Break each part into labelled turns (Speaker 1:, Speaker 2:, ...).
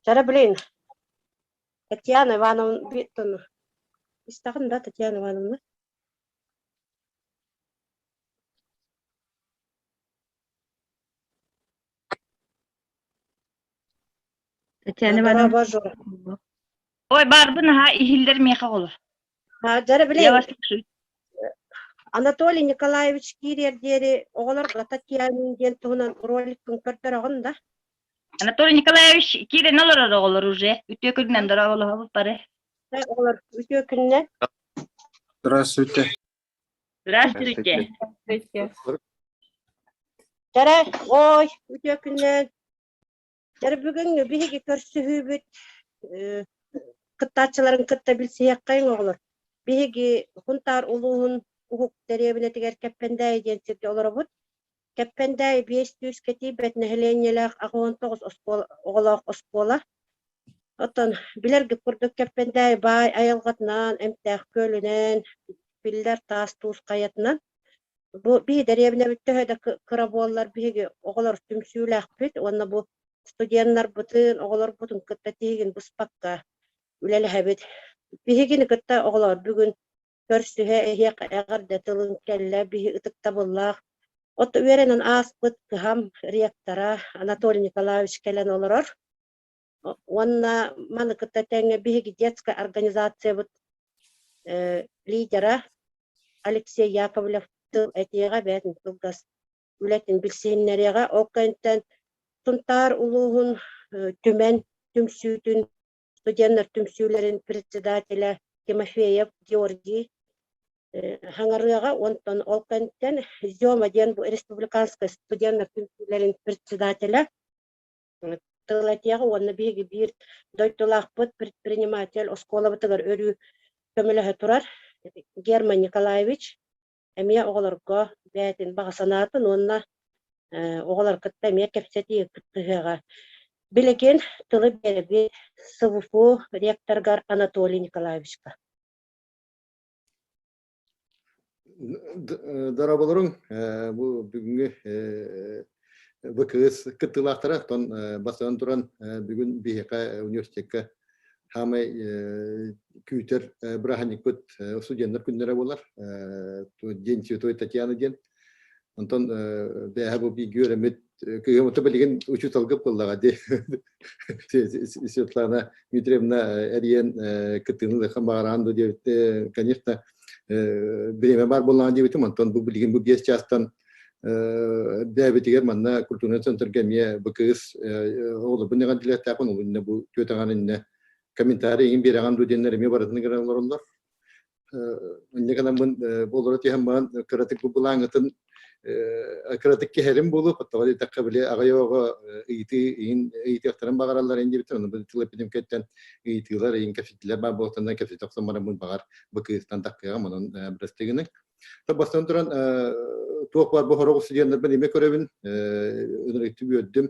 Speaker 1: Чара блин, Татьяна Ивановна Викторовна. Истэҕин да, Татьяна Ивановна?
Speaker 2: Татьяна Ивановна.
Speaker 1: Дорообо,
Speaker 2: Ой, баарбын аһа иһиллэр миэхэ оҕолор.
Speaker 1: Дьара
Speaker 2: Я
Speaker 1: блин,
Speaker 2: вас слушаю.
Speaker 1: Анатолий Николаевич киириэр диэри оҕолорго Татьянин диэн туһунан роликкын көрдөрөҕүн да?
Speaker 2: Анатолий Николаевич киирэн олорор оҕолор уже. Үтүө күнүнэн дорооболоһобут бары.
Speaker 1: Оҕолор үтүө күнүнэн.
Speaker 3: Здравствуйте.
Speaker 2: Здравствуйте.
Speaker 1: Дьэрэ, ой, үтүө күнүнэн. Дьэрэ бүгүҥҥү биһиги көрсүһүүбүт кыттааччыларын кытта билсиһиэххэйиҥ оҕолор. Биһиги Хунтаар улууһун Уһук дэриэбинэтигэр Кэппэндээйи диэн сиргэ олоробут. Кэппэндээйи 500 кэтиибэт нэһилиэнньэлээх 89 оскуола оҕолоох оскуола. Оттон билэргит курдук Кэппэндээйи баай айылҕатынан, эмтээх күөлүнэн, биллэр таас туус хайатынан. Бу биһи дэриэбинэбит төһө да кыра буоллар биһиги оҕолор түмсүүлээхпит уонна бу студеннарбытын, оҕолорбутун кытта тиһигин быспакка үлэлэһэбит. Биһигини кытта оҕолор бүгүн көрсүһэ эһиэхэ эҕэрдэ тылын кэллэ биһи ытыктабыллаах от үөрэнэн ааспыт кыһам ректора Анатолий Николаевич кэлэн олорор. Уонна маны кытта тэҥҥэ биһиги детскай организациябыт лидера Алексей Яковлев тыл этиэҕэ бэйэтин кылгас үлэтин билсиһиннэриэҕэ. Ол кэнниттэн Сунтаар улууһун Түмэн түмсүүтүн студеннар түмсүүлэрин председателэ Тимофеев Георгий Хаҥарыаҕа, онтон ол кэнниттэн Зема диэн бу республиканскай студеннар түмсүүлэрин председателэ тыл этиэҕэ уонна биһиги биир дойдулаахпыт предприниматель оскуолабытыгар өрүү көмөлөһө турар Герман Николаевич эмиэ оҕолорго бэйэтин баҕа санаатын уонна оҕолор кытта эмиэ кэпсэтии кыттыһыаҕа. Билигин тылы биэрэбит СВФУ ректоргар Анатолий Николаевичка.
Speaker 4: Дорооболоруҥ, бу бүгүҥҥү ВКС кыттыылаахтара, оттон бастатан туран бүгүн биһиэхэ университекка хаамай күүтэр бырааһынньыкпыт студеннар күннэрэ буолар. День Святой Татьяны диэн. Онтон бээһэ бу бииргэ үөрэммит кыыһым ото билигин учууталга буоллаҕа дии. Светлана Дмитриевна эрийэн кыттыыны ылыахха баҕараан дуу диэбит. Конечно, бириэмэ баар буоллаҕа диэбитим. Онтон бу билигин бу 5 чаастан бэйэбитигэр манна культурнай центрга эмиэ бу кыыс оҕолорбун эҕэрдэлиэхтээхпин, ол иннэ бу түөтэҕэр иннэ комментарий иҥин биэрэҕин дуу диэннэр эмиэ барытын гынан олороллор. Инньэ гынаммын бу олоро түһэн баран кыратык бу былааҥҥытын кыратык кэһэрим буолуо, тоҕо диэтэххэ били аҕай оҕо ыйытыы иһин ыйытыахтарын баҕараллар ин диэбиттэр, ону тыл эппитим ыйытыылар иһин кэпсэтилэр баар буолтаннар кэпсэтэ охсон бараммын баҕар бу кыыстан таххыаҕым, онон бырастыы гыныҥ. Бастатан туран туох баар бу сорох студеннарбын эмиэ көрөбүн, ынырыктык үөрдүм.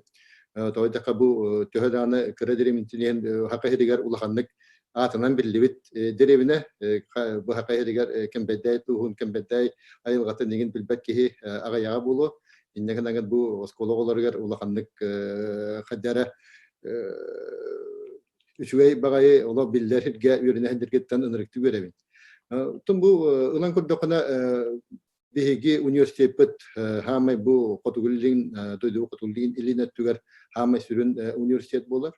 Speaker 4: Тоҕо диэтэххэ бу төһө даҕаны кыра дэриэбинэтин иһин Саха сиригэр улаханнык аатынан биллибит дэриэбинэ бу Саха сиригэр Кэмбэйдээй тууһун, Кэмбэйдээй айылҕатын игин билбэт киһи аҕыйаҕа буолуо. Инньэ гынан бу оскуола оҕолоругар улаханнык хайдара үчүгэй баҕайы олох биллэр сиргэ үөрэнэ сылдьаргыттан ынырыктыы үөрэбин. Оттон бу ылан көрдөххүнэ биһиги университеппыт хаамай бу Хотугу Илин дойду Хотугу Илин өттүгэр хаамай сүрүн университет буолар.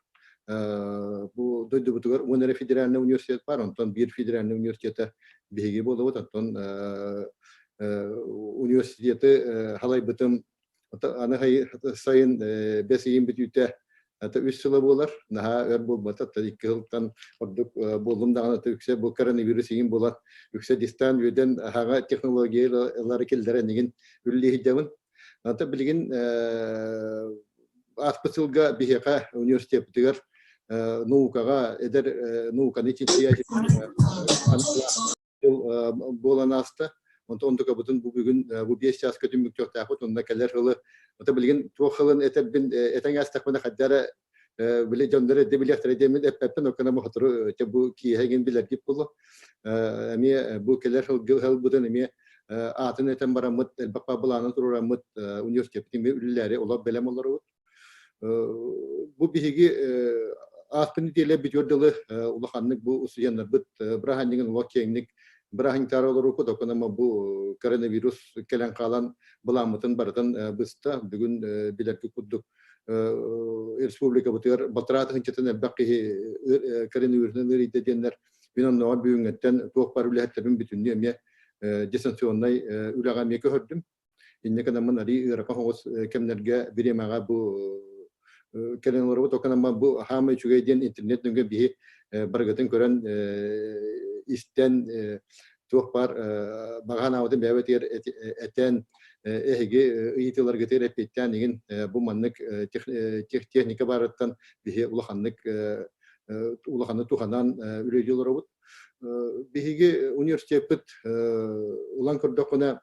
Speaker 4: Бу дойдубутугар 10 эрэ федеральный университет бар, онтон биир федеральный университета биһиги буолабыт, оттон университеты халайбытым Аны сайын бэс ыйын бүтүүтэ үс сыла буолар. Наһаа өр буолбата. 2 сылтан ордук буоллум даҕаны үксэ бу коронавирус иҥин буолан үксэ дистан үөдэн аһаҕа технологиялары киллэрэн игин үллиһидьабын. Ата билигин ааспыт сылга биһиэхэ университеппытыгар наукаҕа эдэр науканы чинчийээччи дьыл буолан ааста. Онтон онтукабытын бу бүгүн бу 5 чааска түмүктүөхтээхпит. Онно кэлэр сылы ото билигин туох сылын этэрбин этэн аастахпына хайда эрэ били дьоннор эрдэ билиэхтэрэ диэммин эппэппин оккона сотору бу киэһэ игин билэргит буолуо. Эмиэ бу кэлэр сылбытын эмиэ аатын этэн бараммыт элбэх былаанын туруораммыт университеппит эмиэ үлэлээри олох бэлэм олоробут. Бу биһиги Ааспыт нэдиэлэ бүтүөр дылы улаханнык бу устудьуоннарбыт бырааһынньыгын олох киэҥник бырааһынньыктаары олорууппут, оконoma бу коронавирус кэлэн хаалан былааммытын барытын быста. Бүгүн билэргит курдук республикабытыгар балтараа тыһыынчаттан элбэх киһи коронавирусунан ыарыйда диэннэр мин оннооҕор бүгүҥҥэттэн туох баар үлэһиттэрбин бүтүннүү эмиэ дистанционнай үлэҕэ эмиэ көһөрдүм. Инньэ гынаммын арыы ыарахан соҕус кэмнэргэ бириэмэҕэ бу кэлэн олоробут. Оконамман бу хаамай үчүгэй диэн интернет нөҥүө биһи барыгытын көрөн истэн туох баар баҕа санаабытын бэйэбитигэр этэн эһиги ыйытыыларгытыгар эппиэттээн игин бу маннык техника баарыттан биһи улаханнык улаханы туһанан үлэлии олоробут. Биһиги университеппыт ылан көрдөххүнэ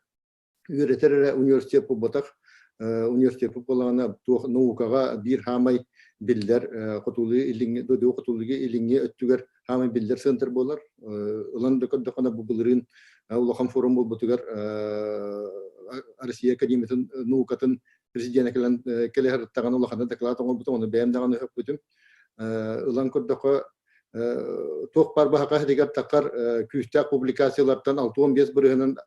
Speaker 4: үөрэтэр эрэ университет буолбатах. Университеппыт буоллаҕына туох наукаҕа биир хаамай биллэр хотулуу илиҥҥи дойду хотулууга илиҥҥи өттүгэр хаамай биллэр центр буолар. Ылан да көрдөххүнэ бу былырыын улахан форум буолбутугар Россия академиятын наукатын президенэ кэлэн кэлэ сырыттаҕына улаханна доклад оҥорбутум, ону бэйэм даҕаны өһөппүтүм. Ылан көрдөххө туох баар баһака сиригэр таххар күүстээх публикациялартан 65 бырыһынан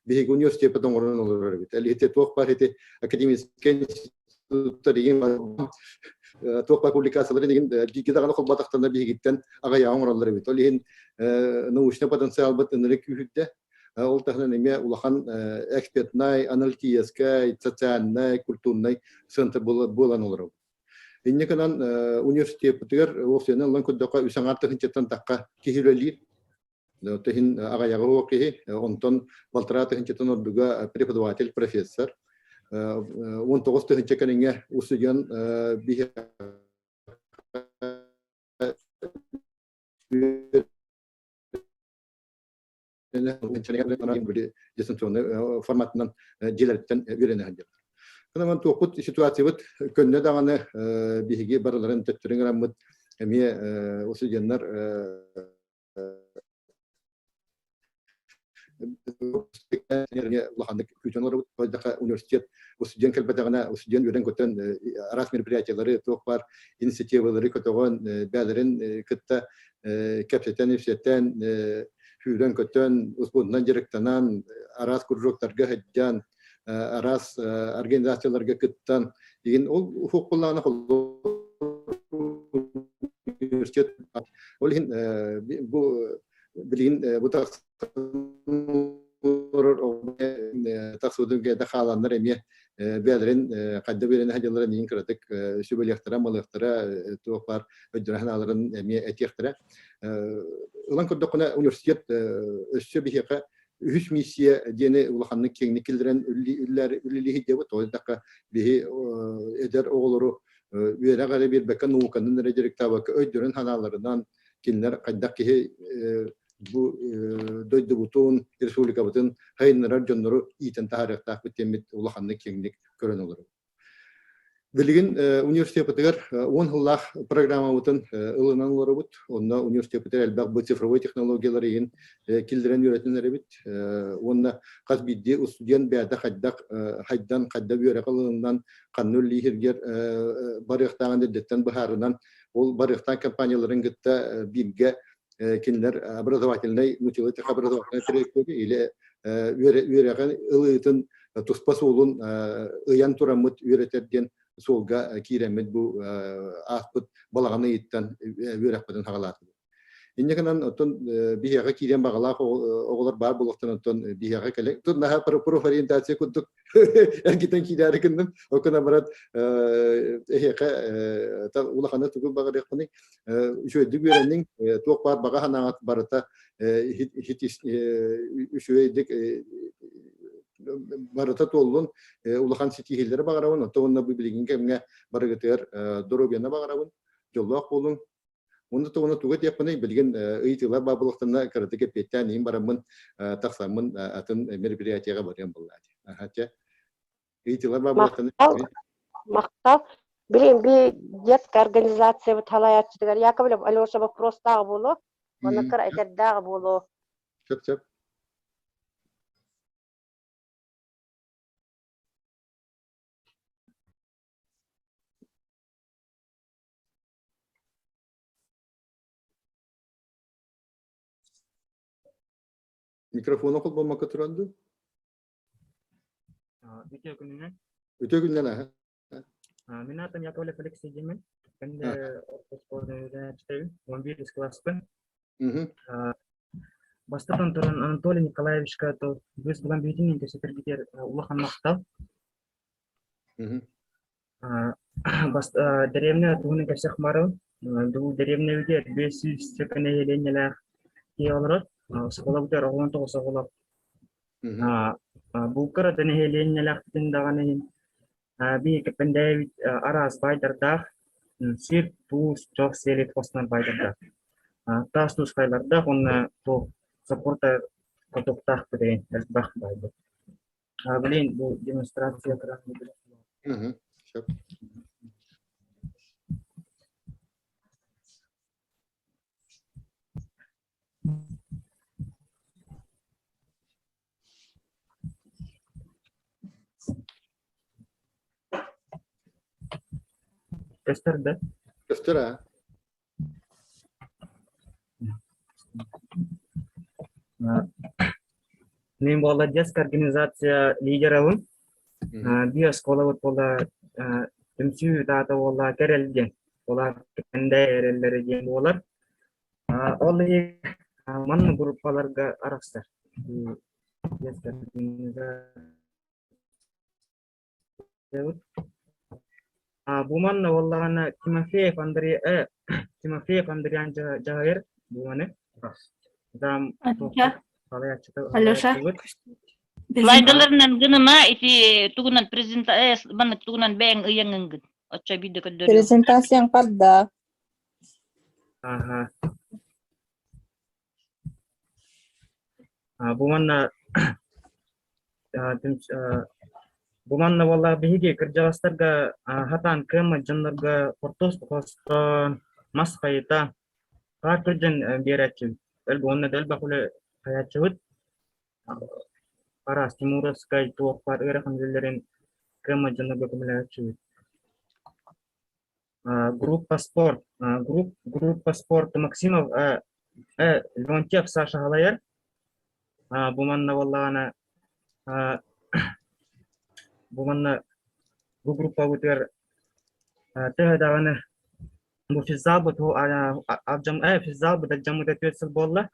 Speaker 4: биһиги университеппыт оҥорон олорор эбит. Ити туох баар ити академическай институттар игин туох баар публикациялар игин бииргэ даҕаны холботохторуна биһигиттэн аҕыйаҕы оҥороллор эбит. Ол иһин научнай потенциалбыт ынырык күүһүрдэ. Ол таһынан эмиэ улахан экспертнай, аналитическай, социальнай, культурнай центр буолан олоробут. Инньэ гынан университеппытыгар уопсайынан ылан көрдөххө үс аҥаар тыһыынчаттан тахха киһи үлэлиир. Тыһын аҕайаҕы уох киһи, онтон балтараа тыһыынчаттан ордуга преподаватель, профессор. 19 тыһыынча кэриҥэ устудьуон биһи дистанционный форматынан дьиэлэриттэн үөрэнэ сылдьаллар. Кынаман туохпут ситуациябыт көннө даҕаны биһиги барыларын төттөрү ыҥыраммыт эмиэ устудьуоннар улаханнык күүтэн олоробут. Ойдоха университет устудьуон кэлбэтэҕинэ устудьуон үөрэн-көтөн араас мероприятиялары туох баар инициативалары көтөҕөн бэйэлэрин кытта кэпсэтэн-ипсэтэн сүүрэн-көтөн успуонунан дьарыктанан араас кружоктарга сылдьан араас организацияларга кыттан игин ол уһук университет ол иһин бу билигин бу тахсыбытын кэдэ хааланнар эмиэ бэйэлэрин хайда үөрэнэ сылдьаллара миигин кыратык сүбэлиэхтэрэ, малыахтара, туох баар өйдөрө санааларын эмиэ этиэхтэрэ. Ылан көрдөххүнэ университет өссө биһиэхэ үһүс миссия диэни улаханнык киэҥник киллэрэн үлэлииһит диэбит. Ол диэтэххэ биһи эдэр оҕолору үөрэх эрэ биэрбэккэ, науканан эрэ дьарыктаабакка өйдөрүн санааларынан кинилэр хайдах киһи бу дойдубутун, республикабытын сайыннарар дьоннору иитэн таһаарыахтаахпыт диэммит улаханнык киэҥник көрөн олоробут. Билигин университеппытыгар 10 сыллаах программабытын ылынан олоробут. Онно университеппытыгар элбэх бу цифровой технологиялары иһин киллэрэн үөрэтэн эрэбит. Уонна хас биирдии устудьуон бэйэтэ хайдах хайдан, хайда үөрэх ылынынан, ханна үлэлииригэр барыахтааҕын эрдэттэн быһаарынан, ол барыахтаах компанияларын кытта бииргэ кинилэр образовательнай мучилы образовательнай траектория или үөрэҕин ылыытын туспа суолун ыйан тураммыт үөрэтэр диэн суолга киирэммит бу ааспыт балаҕан ыйыттан үөрэхпитин хаҕалаатыбыт. Инньэ гынан оттон биһиэхэ киириэн баҕалаах оҕолор баар буолуохтан оттон биһиэхэ кэлэ тут наһаа профориентация курдук эргитэн киирээри гынным. Ол гынан баран эһиэхэ улаханы тугу баҕарыахпыный үчүгэйдик үөрэниҥ, туох баар баҕа санааҕыт барыта үчүгэйдик барыта туоллун, улахан ситиһиилэри баҕарабын, оттон уонна бу билигин кэмҥэ барыгытыгар доруобуйаны баҕарабын, дьоллоох буолуҥ. Уонна тугуна тугу этиэхпиний, билигин ыйытыылар баар буолуохтарына кыратык эппиэттээн иһин бараммын тахсаммын атын мероприятиеҕа барыам буоллаа дии. Аха, чэ. Ыйытыылар баар буолуохтарына
Speaker 1: Махтал. Билигин би детская организациябыт салайааччытыгар Яковлев Алеша вопростааҕы буолуо, уонна кыра этэрдээҕи буолуо.
Speaker 4: Сөп, сөп. Микрофону холбоммакка туран дуу?
Speaker 5: Үтүө күнүнэн.
Speaker 4: Үтүө күнүнэн аһа.
Speaker 5: Мин аатым Яковлев Алексей диэммин. Мен оскуоланы үөрэнээччитэбин. 11 класспын. Бастатан туран Анатолий Николаевичка то быс булан биитин кэсэтэргитер улахан махтал. Дэриэбинэ туһунан кэпсэх барабын. Бу дэриэбинэбитигэр 500 нэһилиэнньэлээх киһи олорор. Оскуолабытыгар 19 оҕолоох. Бу кыра да нэһилиэнньэлээхпитин даҕаны иһин биһиги Кэппэндээйибит араас баайдардаах, сир, туус, чох, сиэлит хостонор баайдардаах. Таас туус хайалардаах уонна туох соппурута хотуктаах билигин элбэх баайбыт. Блин, бу демонстрация
Speaker 4: Мгм. Сөп.
Speaker 5: Көстөр да?
Speaker 4: Көстөр аа.
Speaker 5: Мин буолла детская организация лидерабын. Биир оскуолабыт буолла түмсүү таата буолла Кэрэл диэн. Буолар Кэндэ эрэллэрэ диэн буолар. Ол иһин манна группаларга арахсар. Детская организация Бу манна буоллаҕына Тимофеев Андрей Тимофеев Андриан дьаһайар буоланы зам
Speaker 2: Алеша Слайдаларынан гыныма ити тугунан презента маннык тугунан бэйэҥ ыйаҥыҥгын оччо биирдэ көрдөрүөм.
Speaker 6: Презентацияң парда.
Speaker 5: Аха. Бу манна бу манна буоллаах биһиги кырдьаҕастарга хатаан кыаммат дьоннорго хортуос хостоон, мас хайыта, хаар күрдьэн биэрээччибит. Уонна да элбэх үлэ хайааччыбыт. Араас Тимуровскай туох баар ыарахан үлэлэрин кыаммат дьоннорго көмөлөһөөччүбүт. Группа спорт. Группа спорт Максимов Леонтьев Саша халайар. Бу манна буоллаҕына бу манна бу группабытыгар төһө даҕаны бу физзалбыт физзалбыт алдьаммыта түөрт сыл буолла.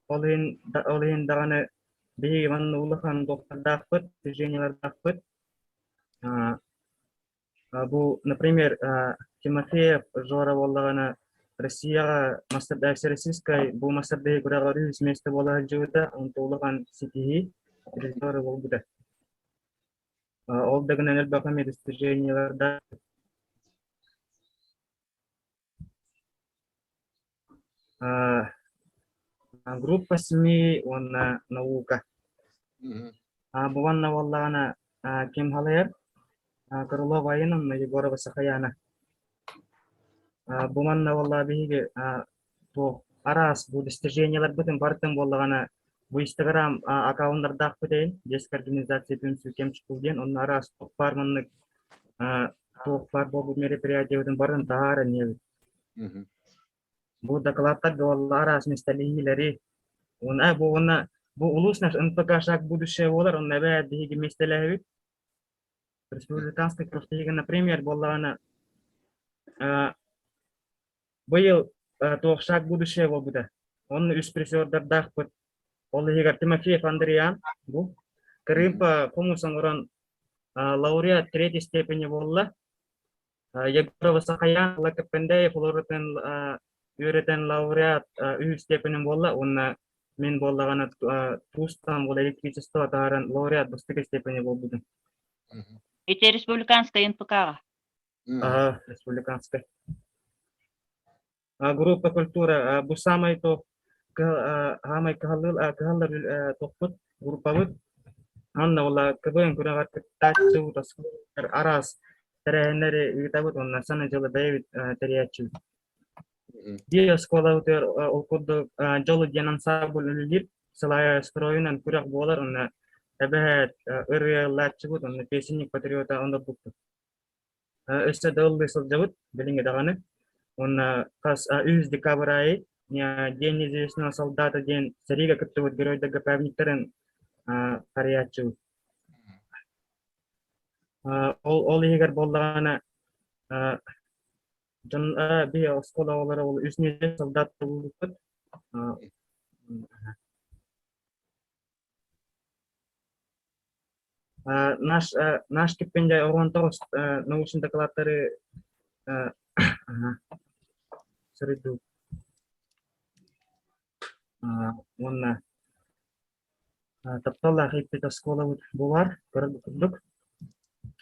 Speaker 5: Ол иһин ол иһин даҕаны биһиги манна улахан доктордаахпыт, движениелардаахпыт. Бу, например, Тимофеев Жора буоллаҕына Россияҕа всероссийскай бу мастардаһыы күрэҕэр үһүс миэстэ буола сылдьыбыта, онто улахан ситиһии призеры буолбута. Ол да гынан элбэх эмиэ достижениелардаах. Группа СМИ уонна наука. Бу уонна буоллаҕына ким халайар? Крылова Айыновна Егорова Сахаяна. Бу манна буоллаҕа биһиги туох араас бу достижениеларбытын барытын буоллаҕына бу Инстаграм аккауннардаахпыт эйин детская организация түмсүү кемчикул диэн онно араас туох баар маннык туох баар буолбут мероприятиебытын барытын таһааран иһэбит. Бу дакылааттар буолла араас миэстэлэһиилэри уонна бу уонна бу улуус наш НПК «Шаг будущее» буолар, онно эбээ биһиги миэстэлэһэбит. Республиканский күрэхтэһиигэ, например, буоллаҕына быйыл туох «Шаг будущее» буолбута. Онно үс призердардаахпыт. Ол иһигэр Тимофеев Андриан бу Крымпа хомус оҥорон лауреат третьей степени буолла. Егорова Сахаян Лакапендеев олорутун үөрэтэн лауреат үһүс степенин буолла уонна мин буоллаҕына туустан буола электричество таһааран лауреат бастакы степени буолбутум.
Speaker 2: Ити республиканскай НПК-ҕа?
Speaker 5: Ага, республиканскай. Группа культура бу саамай то хаамай кыһаллар кыһаллар тохпут группабыт. Онно була КВН күрэҕэр кыттааччы араас тэрээһиннэри ыытабыт уонна сана дьылы бэйэбит тэрийээччибит. Биир оскуолабытыгар ол курдук Дьолу диэн ансаамбыл үлэлиир. Сылаайа стройунан күрэх буолар уонна эбэһээт ырыалааччыбыт уонна песенник патриота онорбуппут. Өссө да ыллыы сылдьабыт, билиҥҥи даҕаны. Уонна хас үһүс декабрь аайы День неизвестного солдата диэн сэриигэ кыттыбыт геройдарга памятниктарын харыйааччыбыт. Ол иһигэр буоллаҕына дьон биһи оскуола оҕолоро ол үс неделя солдат буолбуппут. Наш стипендия оҕонтоҕос научный докладтары суруйдубут. Уонна тапталлаах ииппит оскуолабыт бу баар, көрөр курдук.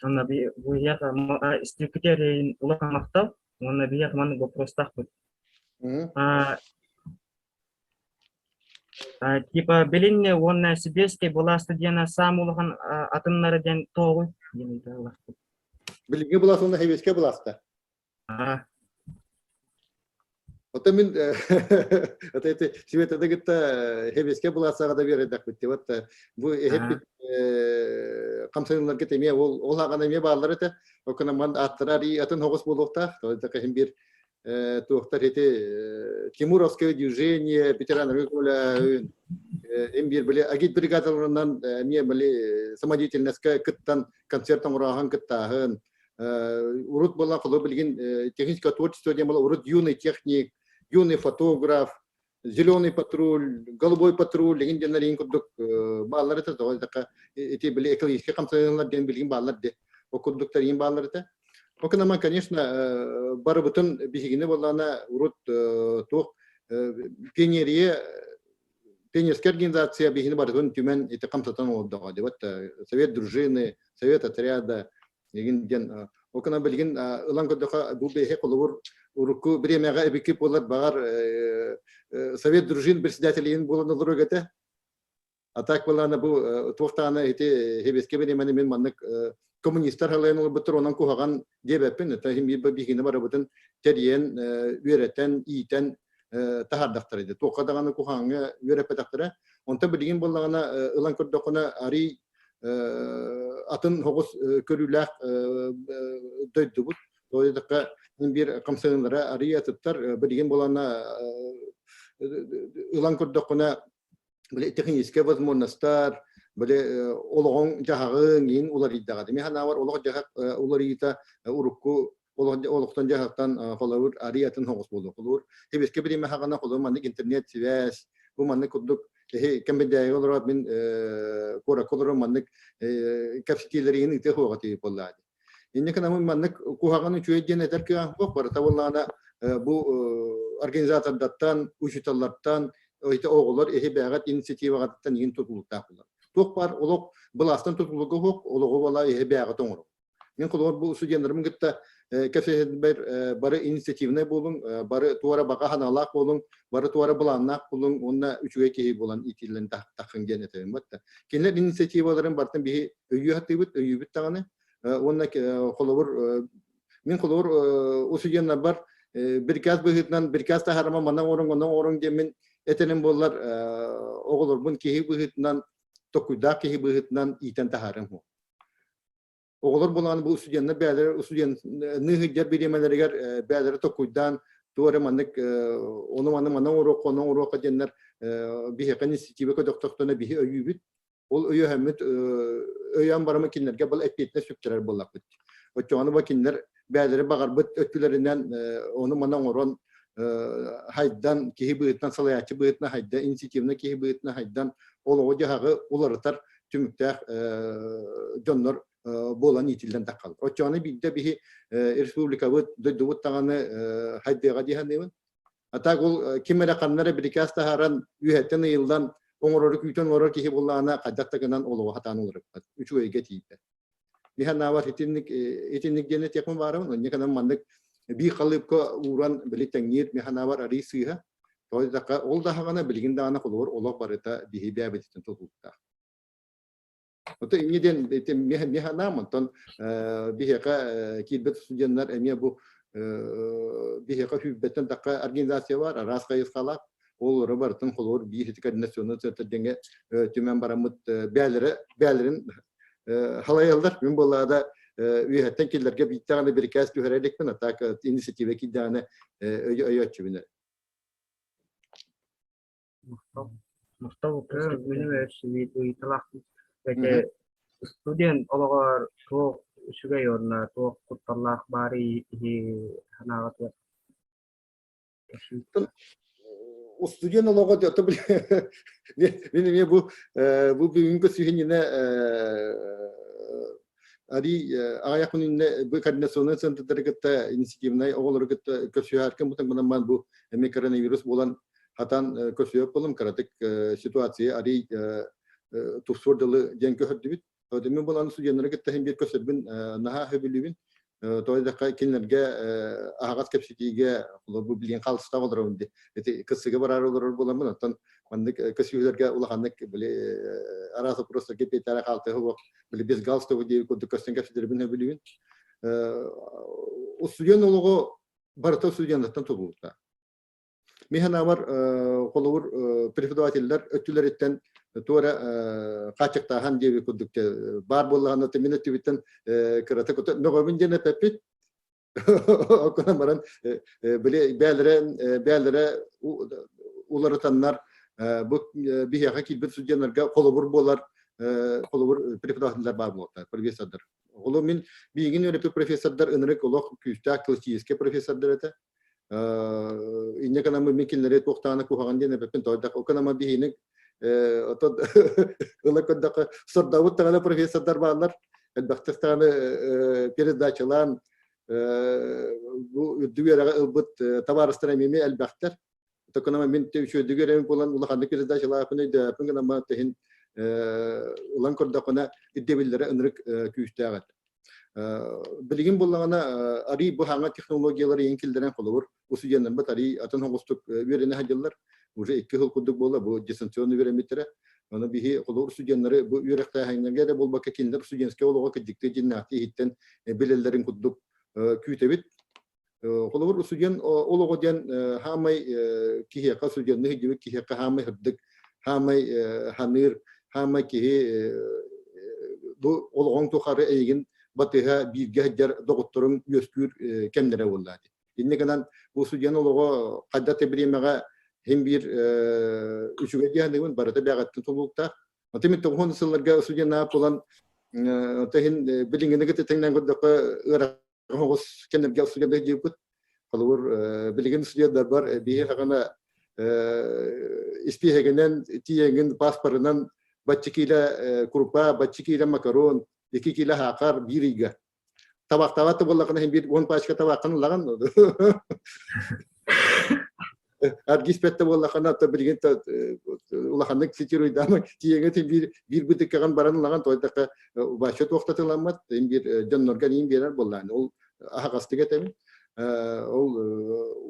Speaker 5: Уонна бу биһиэхэ истибиккитигэр улахан махтал уонна биһиэхэ маннык боппуруостаахпыт. Типа билинни уонна сэбиэскэй былааста диэн саамай улахан атыннара диэн туоҕуй диэн ыйыталаспыт.
Speaker 4: Билиҥҥи былаас уонна сэбиэскэй былааста. Оттон мин это эти Светаны кытта сэбиэскэй былаастаҕа да биэрдэхпит вот бу эһэппит хамсаныларга эмиэ ол ол аҕана эмиэ бааллар этэ. Окунаман ааттара арый атын хоҕус буолуохтаах. Тоҕо бир туохтар ити Тимуровское движение ветераннарга көмөлөһүн эм биир били агитбригадаларынан эмиэ били самодеятельностька кыттан концерт оҥорооһун кыттааһын урут была холобур билигин техническое творчество диэн была урут юный техник, юный фотограф, зеленый патруль, голубой патруль деген диэннэр иин курдук бааллар этэ тоҕо диэтэххэ ити били экологическай хамсаныылар диэн билигин бааллар де ол курдуктар иин бааллар этэ. Ол гынан конечно барыбытын биһигини буоллаҕына урут туох пионерия пионерская организация биһини барытын түмэн ити хамсатан олордоҕо дебат совет дружины, совет отряда Игин диэн ол гынан билигин ылан көрдөхө бу бэйэ холобур урукку бириэмэҕэ эбикки буолар баҕар совет дружин председателин буолан олоруох этэ. А так былаана бу туохтаана ити хебеске бириэмэни мин маннык коммунистар халайан олорбуттар онон куһаҕан диэбэппин. Это иһин биир биһигини барыбытын тэрийэн, үөрэтэн, иитэн таһаардахтара ди. Туохха даҕаны куһаҕаҥҥа үөрэппэтэхтэрэ. Онтон билигин буоллаҕына ылан көрдөххүнэ арый атын соҕус көрүүлээх дойдубут. Тоҕо диэтэххэ, биир хамсаныылара арыйа атыттар билигин буолана ылан көрдөххүнэ били техническэй возможностар били олоҕуҥ дьаһаҕыҥ иин уларыйдаҕа. Мин санаабар олох дьаһах уларыйыыта урукку олохтон дьаһахтан холобур арый атын соҕус буолуо. Холобур, хибискэ бириэмэ хаҕана холобур маннык интернет сибээс бу маннык курдук киһи кэмбиндэйгэ олорор мин куоракка олорор маннык кэпсэтиилэригин ыытыах уоҕа тиийип буоллаа дии. Инники гынан маннык куһаҕан үчүгэй диэн этэр кыаҕым суох барыта буоллаҕына бу организатордартан, учууталлартан, оҕолор эһи бэйэҕит инициативаҕытыттан иһин тутулуктаах буолар. Туох баар олох былаастан тутулуга суох олоҕу бала эһи бэйэҕит оҥорор. Мин холобур бу студеннарым кытта кэпсэтэрбэр бары инициативнай буолуҥ, бары туора баҕа санаалаах буолуҥ, бары туора былааннаах буолуҥ уонна үчүгэй киһи буолан иитиллэн таххын диэн этэбин батта. Кинилэр инициативаларын барытын биһи өйүү сатыыбыт, өйүүбүт даҕаны. Уонна холобур мин холобур устудьуоннарбар бирикээс быһыытынан бирикээс таһаарама манан оҥоруҥ, онон оҥоруҥ диэммин этэрим буоллар оҕолорбун киһи быһыытынан токуйдаах киһи быһыытынан иитэн таһаарыам суох. Оҕолор буолан бу студеннар бэйэлэрэ студенныы сылдьар бириэмэлэригэр бэйэлэрэ токуйдаан туох эрэ маннык ону маны маны оҥоруохха ону оҥоруохха диэннэр биһиэхэ инициатива көтөхтөхтөнө биһи өйүүбүт. Ол өйөһөммүт өйөөн бараммыт кинилэргэ был эппиэтинэс сүктэрэр буоллахпыт. Оччоҕуна бу кинилэр бэйэлэрэ баҕарбыт өттүлэринэн ону маны оҥорон хайдан киһи быһыытынан салайааччы быһыытынан хайда инициативнай киһи быһыытынан хайдан олоҕу-дьаһаҕы уларытар түмүктээх дьоннор буолан иитиллэн таххалар. Оччоҕуна биирдэ биһи республикабыт, дойдубут даҕаны хайдыаҕа дии саныыбын. А так ол ким эрэ ханна эрэ бирикээс таһааран, үөһэттэн ыйыллан оҥорору күүтэн олорор киһи буоллаҕына хайдах да гынан олоҕу хатаан олоруппат, үчүгэйгэ тиийбэт. Миһэ наабар итинник итинник диэн этиэхпин баарабын. Онньа гынан маннык биир халыыпка ууран били тэҥниир миһэ наабар арый сыыһа. Тоҕо диэтэххэ, ол да аһаҕана билигин даҕаны холобур олох барыта биһи бэйэбититтэн тутулуктаах. Ото инньэ диэн ити миэхэ анаам, онтон биһиэхэ киирбит студеннар эмиэ бу биһиэхэ сүүрбэттэн тахха организация бар, араас хайысхалаах. Ол олору барытын холобур биир ити координационный центр диэҥҥэ түмэн бараммыт бээлэрэ бээлэрин халайаллар. Мин буоллаҕына үөһэттэн киллэргэ биирдэҕинэ бирикээс түһэрэ иликпин, а так инициатива киирдэҕинэ өйөөччүбүн эрэ.
Speaker 5: Махтал. Махтал Минем ыйыталаахпын. Ити студент олоҕор туох үчүгэй уонна туох кутталлаах баарый иһи санааҕытыгар?
Speaker 4: Устудьуон олоҕо мин эмиэ бу бу бүгүҥҥү сүһүнньүнэ арий аҕыйах күн иннинэ бу координационнай центрдары кытта инициативнай оҕолору кытта көрсүһээркин бутан бу эмиэ коронавирус буолан хатан көрсүһүөх буоллум кыратык ситуация арий тупсуор дылы диэн көһөрдүбүт. Мин булан студеннары кытта иһин биир көрсөрбүн наһаа сөбүлүүбүн. Тоҕо диэтэххэ кинилэргэ аһаҕас кэпсэтиигэ бу билигин хаалыстаах олоробун дии. Ити кыссыга бараары олорор буоламмын, оттон маннык көсүүһүлэргэ улаханнык били араас вопростарга эппиэттээх хаалтыһа суох били без галстуга диэби курдук көстөн кэпсэтэрбин сөбүлүүбүн. Устудьуон олоҕо барыта студеннартан тутулуктаах. Мин санаабар, холобур, преподавателлэр өттүлэриттэн туора хааччахтааһын диэби курдук баар буоллаҕына, мин өттүбүттэн кыратык мөҕөбүн диэн эппэппит. Окунан баран били бээлэрэ бээлэрэ уларытаннар бу биһиэхэ киирбит студеннарга холобур буолар холобур преподавателлэр баар буолуохтар, профессордар. Ол мин биигин үөрэппит профессордар ынырык олох күүстээх классическай профессордар этэ. Инньэ гынан мин кинилэри туохтаана куһаҕан диэн эппэппин тоойдох оканама биһини отон ыла көрдөххө сордообут даҕаны профессордар бааллар элбэхтик даҕаны передачалаан бу үрдүк үөрэҕи ылбыт табаарыстар эмиэ элбэхтэр Токунама мин үчүгэйдик үөрэммит буолан улаханнык передачалаахпын өйдөөппүн гынан баран иһин ылан көрдөххүнэ ирдэбиллэрэ ынырык күүстээх этэ. Билигин буоллаҕына арий бу хаҥа технологиялары иһин киллэрэн холобур устудьуоннарбыт арий атын оҕустук үөрэнэ сылдьаллар. Уже 2 сыл курдук буолла бу дистанционно үөрэммиттэрэ. Ону биһи холобур студеннары бу үөрэхтээһиннэргэ эрэ буолбакка кинилэр студенческай олоҕо кырдьыктыы дьиннээхтии иһиттэн билэллэрин курдук күүтэбит. Холобур, студент олоҕо диэн хаамай киһиэхэ студенны сылдьыбыт киһиэхэ хаамай сырдык, хаамай ханыыр, хаамай киһи бу олоҕуҥ тухары эйигин батыһа бииргэ сылдьар доҕотторуҥ үөскүүр кэмнэрэ буолла дии. Инньэ гынан бу студент олоҕо хайдах да бириэмэҕэ син биир үчүгэй дии саныыбын, барыта бэҕэттэн тутулуктаах. Аты мин тоҕуһун сылларга студеннаах буолан, иһин билиҥҥини кытта тэҥнээн көрдөххө ыарахан оҕус кэннэргэ студеннар диэбит. Холобур, билигин студеннарбар биһи хаҕана испииһэгинэн тиийэҥин паспорынан бачча киилэ крупа, бачча киилэ макарон, 2 киилэ хаакар биир ыйга. Табахтаабат да буоллаххына иһин биир 10 пачка табааххын ылаҕын. Аргиспет да буоллаххына, то билигин улаханнык цитируйдаама тиийэҥэ биир биир бытыккаҕын баран ылаҕын, тойдахха вообще туохтатыламмат, биир дьоннорго иин биэрэр буоллаан. Ол аһаҕастык этэбин. Ол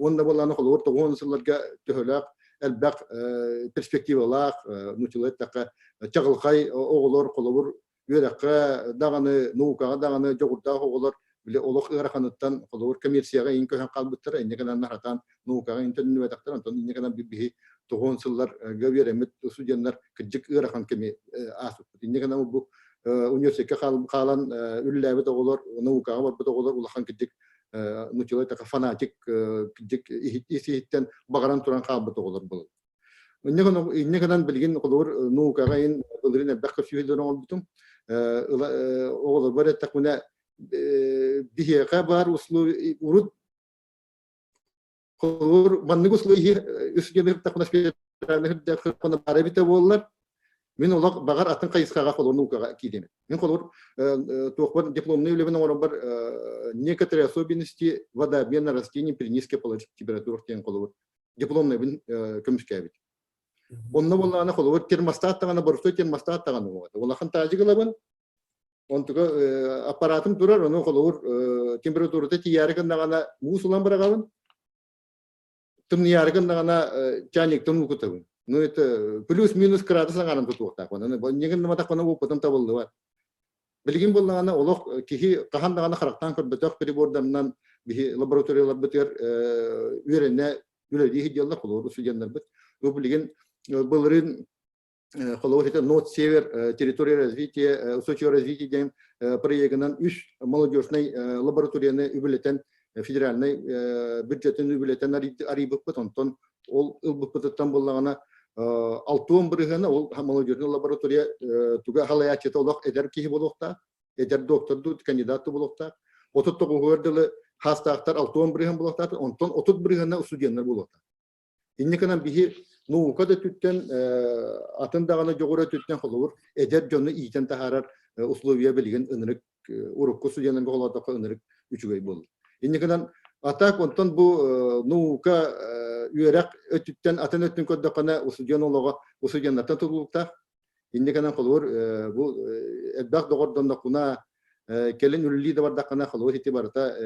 Speaker 4: уонна буоллааны холобур 90 сылларга төһөлөөх элбэх перспективалаах, нууччалыы эттэххэ, чаҕылхай оҕолор холобур үөрэххэ даҕаны, наукаҕа даҕаны дьоҕурдаах оҕолор били олох ыараханыттан холобур коммерцияҕа иин көһөн хаалбыттара, инньэ гынан сатаан наукаҕа иин төннүбэтэхтэр, онтон инньэ гынан биһи тоҕуон сылларга үөрэммит студеннар кырдьык ыарахан кэми ааспыппыт. Инньэ гынан бу университекка хаалан үлэлээбит оҕолор, наукаҕа барбыт оҕолор улахан кырдьык нууччалыы фанатик кырдьык ис-иһиттэн баҕаран туран хаалбыт оҕолор буолаллар. Инньэ гынан билигин холобур наукаҕа иһин былырыын элбэх көрсүһүүлэри оҥорбутум. Оҕолорбор эттэхпинэ биһиэхэ баар условия урут холобур маннык условия үс баар эбитэ буоллар мин олох баҕар атын хайысхаҕа холобур наукаҕа киириэм. Мин холобур туохпар дипломнай үлэбин оҥоробор некоторые особенности водообмена растений при низкой температурах диэн холобур дипломнайбын көмүскээбит. Онно буоллаҕына холобур термостат даҕаны боростуой термостат даҕаны буолуо. Улахан таажык ылабын, онтуга аппаратым турар, ону холобур температурата тиийээри гыннаҕына муус ылан быраҕабын, тымныйаары гыннаҕына чайниктан уу кутабын. Ну это плюс-минус градус аҥарын тутуохтаах. Онон инньэ гыннаматахпына опытым табыллыбат. Билигин буоллаҕына олох киһи хаһан даҕаны харахтаан көрбөтөх прибордарынан биһи лабораторияларбытыгар үөрэнэ үлэлии сылдьаллар холобур студеннарбыт. Бу билигин былырыын холобур это Нот Север территория развития устойчивого развития диэн проегынан үс молодежнай лабораторияны үбүлэтэн федеральнай бюджетин үбүлэтэн арыйбыппыт. Онтон ол ылбыппытыттан буоллаҕына. Алтуон бырыһыана ол молодежный лаборатория туга халайааччыта олох эдэр киһи буолуохтаах, эдэр доктор дуу, кандидат дуу буолуохтаах. 39-угар дылы хаастаахтар 60 бырыһыан буолуохтаах, онтон 30 бырыһыана студеннар буолуохтаах. Инньэ гынан биһи наука да өттүттэн, атын даҕаны дьоҕур өттүттэн холобур эдэр дьону иитэн таһаарар условия билигин ынырык урукку студеннарга холоотоххо ынырык үчүгэй буолла. Инньэ гынан а так онтон бу наука үөрэх өттүттэн атын өттүн көрдөххүнэ устудьуон олоҕо устудьуоннартан тутулуктаах. Инньэ гынан холобур бу элбэх доҕордонноххуна кэлин үлэлии да бардаххына холобур ити барыта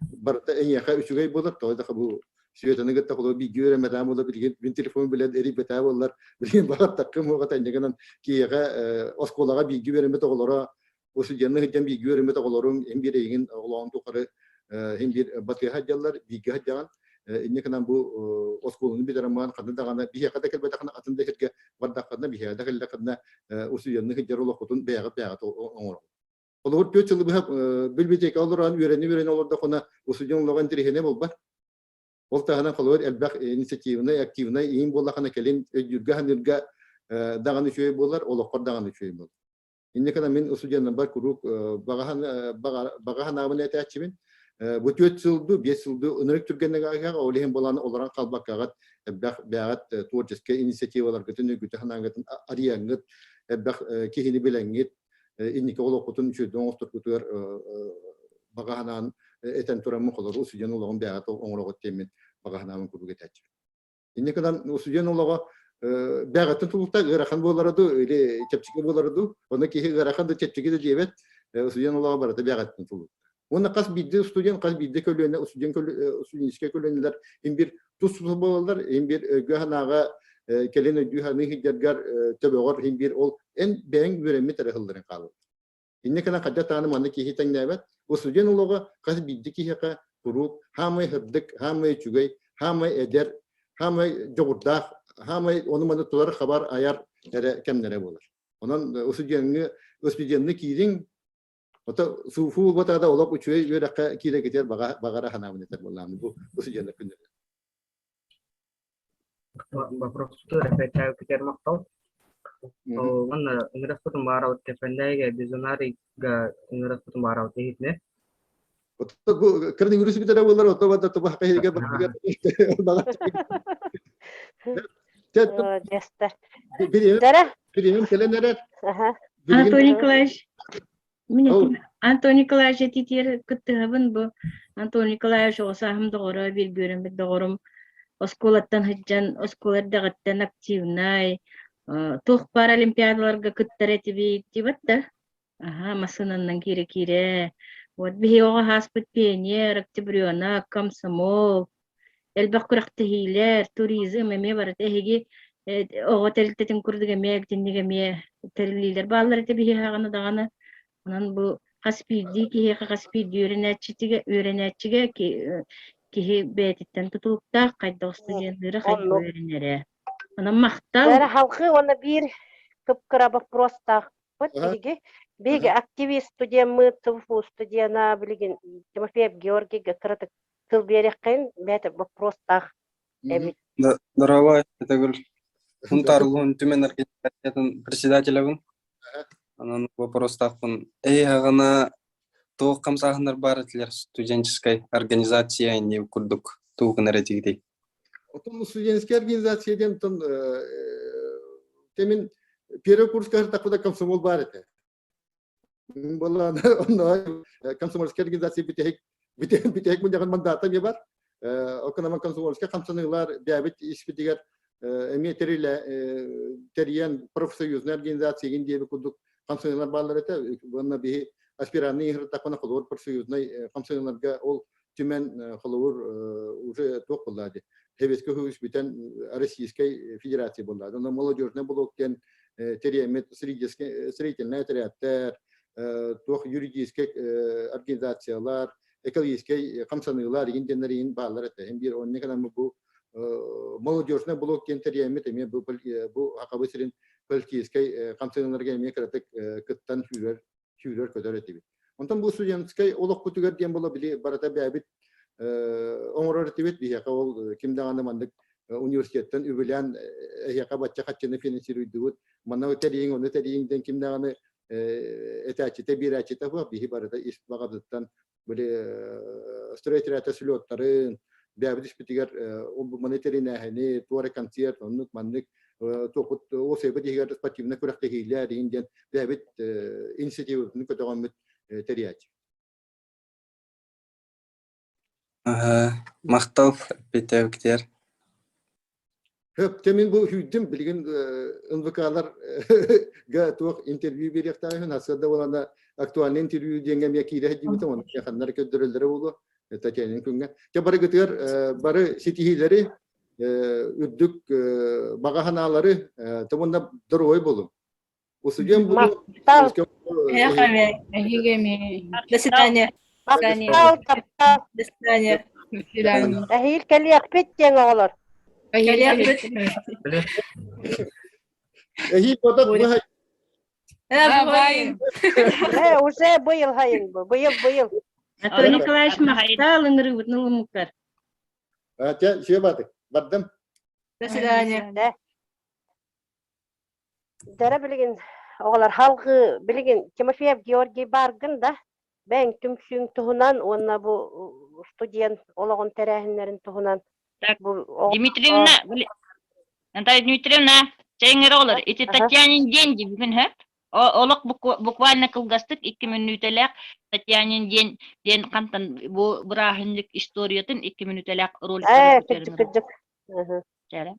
Speaker 4: барыта эйиэхэ үчүгэй буолар тоҕо да бу Светаны кытта холобур бииргэ үөрэммэтэх буолар билигин мин телефон билэн эрийбэтэх буоллар билигин баҕаттаххым уоҕата инньэ гынан киһиэхэ оскуолаҕа бииргэ үөрэммит оҕолоро устудьуонна сылдьан бииргэ үөрэммит оҕолорум ин биир эйигин оҕолоон тухары ин биир батыһа сылдьаллар бииргэ сылдьаҕын инньэ гынан бу оскуоланы бүтэрэн баран ханна даҕаны биһиэхэ да кэлбэтэххинэ атын да сиргэ бардаххына биһиэхэ да кэллэххинэ устудьуонна сылдьар олоххутун бэйэҕит бэйэҕит оҥороҕут. Холобур, 4 сылы быһа библиотека олорон үөрэнэ-үөрэнэ олордоххуна устудьуон олоҕо интэриэһинэй буолбат. Ол таһынан холобур элбэх инициативнай, активнай иин буоллахына кэлин өйдүүргэ-саныырга даҕаны үчүгэй буолар, олоххор даҕаны үчүгэй буолар. Инньэ гынан мин устудьуоннарбар куруук баҕа санаабын этээччибин. Бу 4 сыл дуу, 5 сыл дуу ынырык түргэнник ааһыаҕа, ол иһин буолан олорон хаалбаккаҕыт элбэх бэйэҕит творческай инициативаларгытын өйгүтэ санааҥҥытын арыйаҥҥыт, элбэх киһини билэҥҥит, инники олоххутун үчүгэйдик оҥосторгутугар баҕа санаан этэн тураммын холобур устудьуон олоҕун бэйэҕит оҥороҕут диэммин баҕа санаабын куруук этээччибин. Инньэ гынан устудьуон олоҕо бэйэҕиттэн тутулуктаах ыарахан буолара дуу или чэпчэки буолара дуу, онно киһи ыарахан да чэпчэки да диэбэт, устудьуон олоҕо барыта бэйэҕиттэн тутулуктаах. Уонна хас биирдии устудьуон, хас биирдии көлүөнэ устудьуон студенческай көлүөнэлэр им биир тус-туспа буолаллар, им биир өйгө-санааҕа кэлин өйдүү-саныы сылдьаргар төбөҕөр иһин биир ол эн бэйэҥ үөрэммит эрэ сылларын хаалар. Инньэ гынан хайдах даҕаны манна киһи тэҥнээбэт. Устудьуон олоҕо хас биирдии киһиэхэ куруук хаамай сырдык, хаамай үчүгэй, хаамай эдэр, хаамай дьоҕурдаах, хаамай ону-маны тулар-хабар айар эрэ кэмнэрэ буолар. Онон устудьуоҥҥа устудьуонну киириҥ, Ото сууфу буолбатаҕа да олох үчүгэй үөрэххэ киирэргитигэр баҕара санаабын этэр буоллаҕым бу устудьуоннар күннэрэ.
Speaker 5: Вопросту эппиэттээбиккитигэр махтал. Уонна ыҥырыахпытын баарабыт Кэпэндээйигэ Бизонарийга ыҥырыахпытын баарабыт иһитинэ.
Speaker 4: Ото бу коронавирус бүтэрэ буолар, ото бада тобу хакайыга барыга
Speaker 1: Дьэстэ. Бириэмэм
Speaker 4: кэлэн эрэр.
Speaker 6: Анатолий Николаевич, Мин этим Антон Николаевич этитиэр кыттыһабын бу Антон Николаевич оҕо сааһым доҕоро, бииргэ үөрэммит доҕорум оскуолаттан сылдьан, оскуола эрдэҕиттэн активнай, туох баар олимпиадаларга кыттар этибит диэбэт да. Аһа, массыынаннан киирэ-киирэ. Вот биһиги оҕо ааспыт пионер, октябренок, комсомол, элбэх күрэхтэһиилэр, туризм эмиэ барыта эһиги оҕо тэрилтэтин курдук эмиэ итинник эмиэ тэриллиилэр бааллар этэ биһиэхэ даҕаны. Онон бу хас биирдии киһиэхэ, хас биирдии үөрэнээччитигэ үөрэнээччигэ киһи бэйэтиттэн тутулуктаах, хайдах устудьуонныыра, хайдах
Speaker 1: Оннук.
Speaker 6: үөрэнэрэ. Онон махтал.
Speaker 1: Эрэ халҕыы уонна биир кып-кыра боппуруостаахпыт биһиги. Биһиги активист студеммыт, ТВФУ студена билигин Тимофеев Георгийга кыратык тыл биэриэххин бэйэтэ боппуруостаах эбит.
Speaker 3: Здорово, это Хунтар Улуһун Түмэн организациятын председателябын. Онон вопростаахпын. Эй, аҕана туох хамсааһыннар баар этилэр студенческой организация инни курдук тугун эрэ этигитий?
Speaker 4: Отон студенческая организация диэн тон темин первый курска такуда комсомол бар этэ. Была онно комсомольская организация бүтэһик бүтэһик мунньаҕын мандата эмиэ бар. Окунаман комсомольскай хамсаныылар бэйэбит испитигэр эмиэ тэрийэн профсоюзная организация игин диэби курдук хамсаныылар бааллар этэ. Уонна биһи аспиранны ыһыртахпына холобур профсоюзнай хамсаныыларга ол түмэн холобур уже туох буолла дии Советский Союз бүтэн Российской Федерация буолла. Онно молодежный блок диэн тэрийэммит строительный отрядтар, туох юридическай организациялар, экологическай хамсаныылар игин диэннэр игин бааллар этэ. Иһин биир онньа гынан бу молодежный блок диэн тэрийэммит эмиэ бу бу Хакабы сирин политическай хамсаныыларга эмиэ кыратык кыттан сүүрэр сүүрэр-көтөр этибит. Онтон бу студенческай олохпутугар диэн була били барыта бэйэбит оҥорор этибит. Биһиэхэ ол ким даҕаны маннык университеттан үбүлээн эһиэхэ бачча хаччыны финансируйдубут, манна тэрийиҥ, ону тэрийиҥ диэн ким даҕаны этээччитэ, биэрээччитэ суох, биһи барыта ис баҕабытыттан били стройотряда слеттарын, бэйэбит испитигэр маны тэринээһини, туора концерт, оннук маннык туохпут уопсайбыт иһигэр спортивнай күрэхтэһиилэр иһин диэн бэйэбит инициативабытын көтөҕөммүт тэрийээччи.
Speaker 3: Махтал эппиэттээбиккитигэр.
Speaker 4: Хөп, мин бу үүйдүм билигин НВК-лар туох интервью биэриэхтээхпин, сарсыарда буолана актуальный интервью диэҥҥэ эмиэ киирэ сылдьыбытым, ону ханнары көрдөрөллөрө буолуо Татьянин күҥҥэ. Дьэ барыгытыгар бары ситиһиилэри, үрдүк баҕа санаалары, уонна доруобай буолуҥ. Усудьуон буолуҥ.
Speaker 1: Махтал.
Speaker 6: До свидания.
Speaker 1: Махтал, таптал.
Speaker 6: До свидания.
Speaker 7: До свидания.
Speaker 1: Эһиил кэлиэхпит диэн оҕолор.
Speaker 6: Кэлиэхпит.
Speaker 4: Эһиил бодот быһа
Speaker 7: Бай.
Speaker 1: Э, уже быйыл хайын бу. Быйыл, быйыл.
Speaker 6: Анатолий Николаевич махтал ыҥырыыбытын ылыммыккар.
Speaker 4: Чэ, сүө баатык. Бардым.
Speaker 6: До свидания.
Speaker 1: Да. Дара билигин оҕолор халгы билигин Тимофеев Георгий Баргын да бэйэҥ түмсүүҥ туһунан уонна бу студент олоҕун тэрээһиннэрин туһунан
Speaker 2: Так,
Speaker 1: бу
Speaker 2: Дмитриевна, Наталья Дмитриевна, чэйиҥ оҕолор, ити Татьянин день дии бүгүн һэ? Олох буквально кылгастык 2 мүнүүтэлээх Татьянин диэн диэн хантан бу бырааһынньык историятын 2 мүнүүтэлээх роликтары
Speaker 1: Ээ, кырдьык, кырдьык.
Speaker 2: Чээрэ.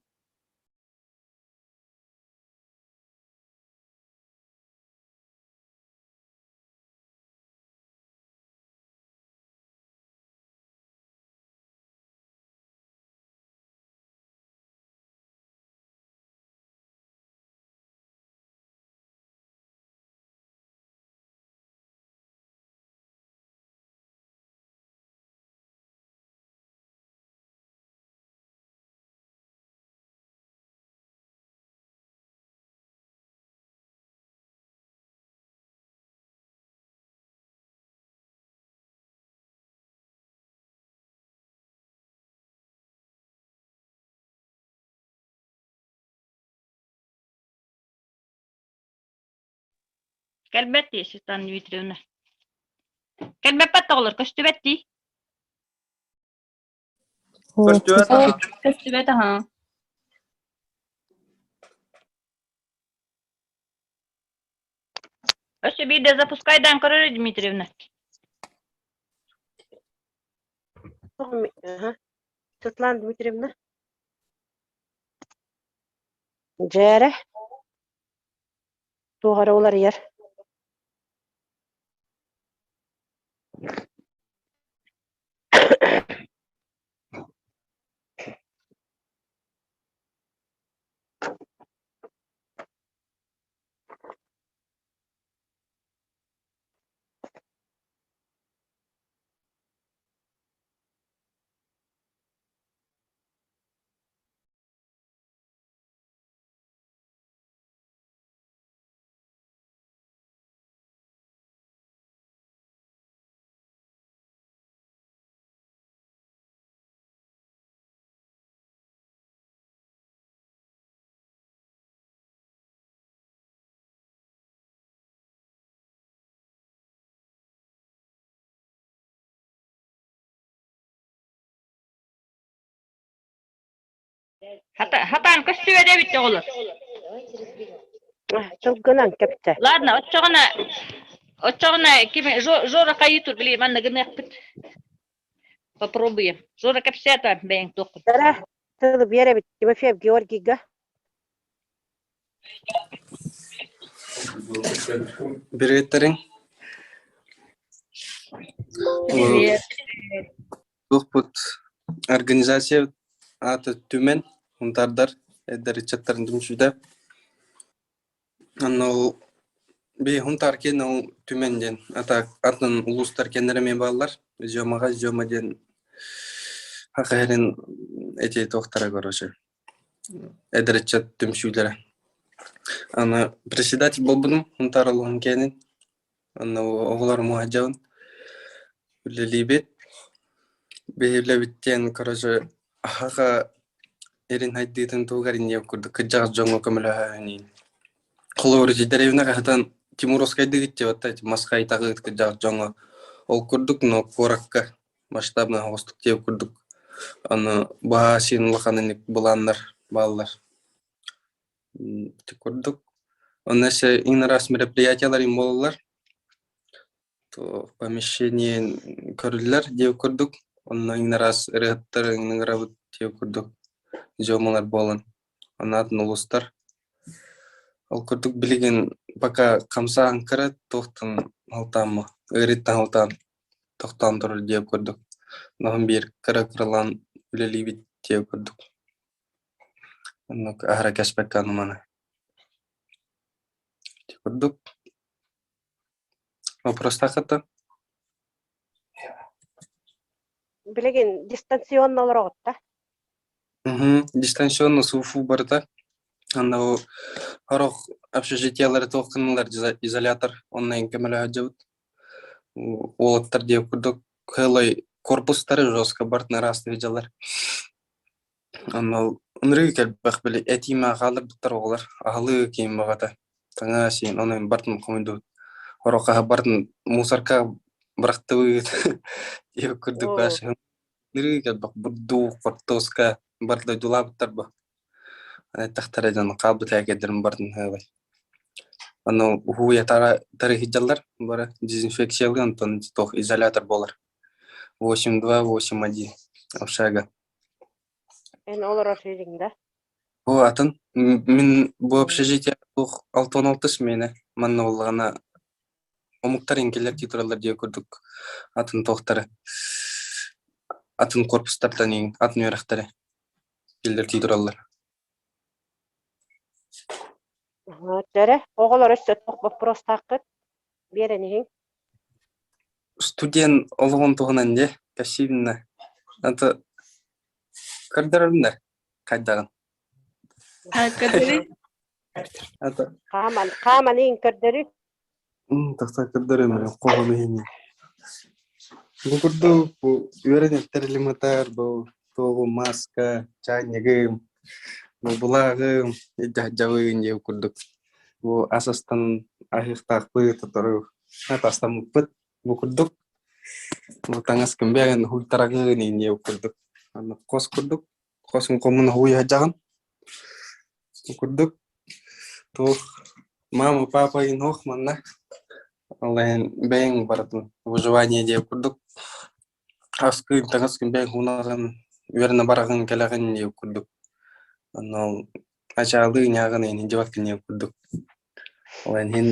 Speaker 2: Кэлбэт дии, Светлана Дмитриевна. Кэлбэппэт оҕолор, көстүбэт дии.
Speaker 3: Көстүбэт аха.
Speaker 7: Көстүбэт аха.
Speaker 2: Өссө биирдэ запускайдаан көрөр Дмитриевна.
Speaker 1: Ага. Светлана Дмитриевна. Дьээрэ. Туох эрэ уларыйар.
Speaker 2: Хатаан көстүбэт эбит оҕолор.
Speaker 1: Тылгынан кэпсэ.
Speaker 2: Ладно, оччоҕуна оччоҕуна ким Жора хайыы били манна гыныахпыт. Попробуем. Жора кэпсээтэ бэйэҥ туоххут.
Speaker 1: Дара тылы биэрэбит Тимофеев Георгийга.
Speaker 3: Приветтериҥ.
Speaker 6: Привет.
Speaker 3: Туохпут организация аата Түмэн, Хунтаардар эдэр ыччаттарын түмсүүтэ. Онно ол би Хунтаар киэн ол Түмэн диэн ата атын улуустар киэннэрэ эмиэ бааллар. Зёмаҕа Зёма диэн саха сирин эти туохтара короче эдэр ыччат түмсүүлэрэ. Аны председатель буолбутум Хунтаар улууһун киэнин. Онно оҕолор муһадьабын үлэлиибит. Биһилэбит диэн короче аһаҕа эрин хайдыытын туһугар инниэ курдук кырдьаҕас дьоҥҥо көмөлөһөөнүн. Холобур, ити дэриэбинэ хаһытан Тимуровскайдыгыт диэбэттэ ити мас хайытаҕыт кырдьаҕас дьоҥҥо ол курдук, но куоракка масштабнай оҕустук диэбит курдук аны баһаа син улахан инник былааннар бааллар. Ити курдук. Онно өссө иҥин араас мероприятиялар им буолаллар. Помещение көрүллэр диэбит курдук. Онно иҥин араас ырыаһыттар ыҥырабыт диэбит курдук дьуомалар буолан. Онно атын улуустар. Ол курдук билигин пока хамсаан кыра туохтан алтаамма ыарыыттан алтаан тохтоон турар диэбит курдук. Онон биир кыра-кыралаан үлэлиибит диэбит курдук. Оннук аһара кэспэккэ ону-маны. Ити курдук. Вопростааххыт
Speaker 1: Билигин дистанционно олороҕут да?
Speaker 3: Мгм. Дистанционно СУФУ барыта. Анда бу сорох общежитиелары туох гыннылар изолятор онлайн көмөлөһө дьыбыт. Уолаттар диэбит курдук кыалай корпустары жестко бартын араастыы дьалар. Онно ынырыгы кэлбэх били этиимэ хаалларбыттар оҕолор аһылыы киин баҕата таҥаа сиэн ону бартын хомуйдубут сорох хаһа бартын мусорка бырахтыбыт диэбит курдук
Speaker 1: Оо,
Speaker 3: бааш ынырыгы кэлбэх бурдук хортуоска бар дойдулаабыттар бу эттэхтэрэ дьон хаалбыт ээкэйдэрин бартын ыһыабай ону уһуйа тарыһыдьаллар бары дезинфекциялыы онтон туох изолятор буолар 8-2 8-1 общага
Speaker 1: эн олорор сириҥ да?
Speaker 3: Бу атын мин бу общежитие туох 66 сменэ манна буоллаҕына омуктар иҥкэлэр дии тураллар диэ курдук атын туохтары атын корпустартан иҥ атын үөрэхтэри киллэр дии тураллар.
Speaker 1: Дьэрэ, оҕолор өссө туох боппуруостааххыт? Биэрэн иһиҥ.
Speaker 3: Студент олоҕун туһунан дьэ кэпсиибин Это көрдөрөрүм да хайдаҕын.
Speaker 7: Көрдөрүй.
Speaker 3: Это
Speaker 1: Хааман, хааман иһин көрдөрүй.
Speaker 3: тахса көрдөрөм эрэ хоһону иһин. Бу курдук бу үөрэн тэрилиматар бу туоҕу маска, чайнигым, бу былааҕым, дьабыын диэн курдук. Бу ас астан аһыахтаахпыт, тотору атастаммыппыт Бу курдук бу таҥас кимбээн уһуйтарагын инниэ курдук аны хос курдук хос хомун уһуйаһдьаҕын бу курдук туох мама папа инох манна ол иһин бэйэҥ барытын выживание диэ курдук аскыын таҥас кимбээн хунаҕын үөрэнэ бараҕын кэлэҕин диэ курдук онно ол ачаалыы ньааҕын иһин дьыбаккын диэ курдук ол иһин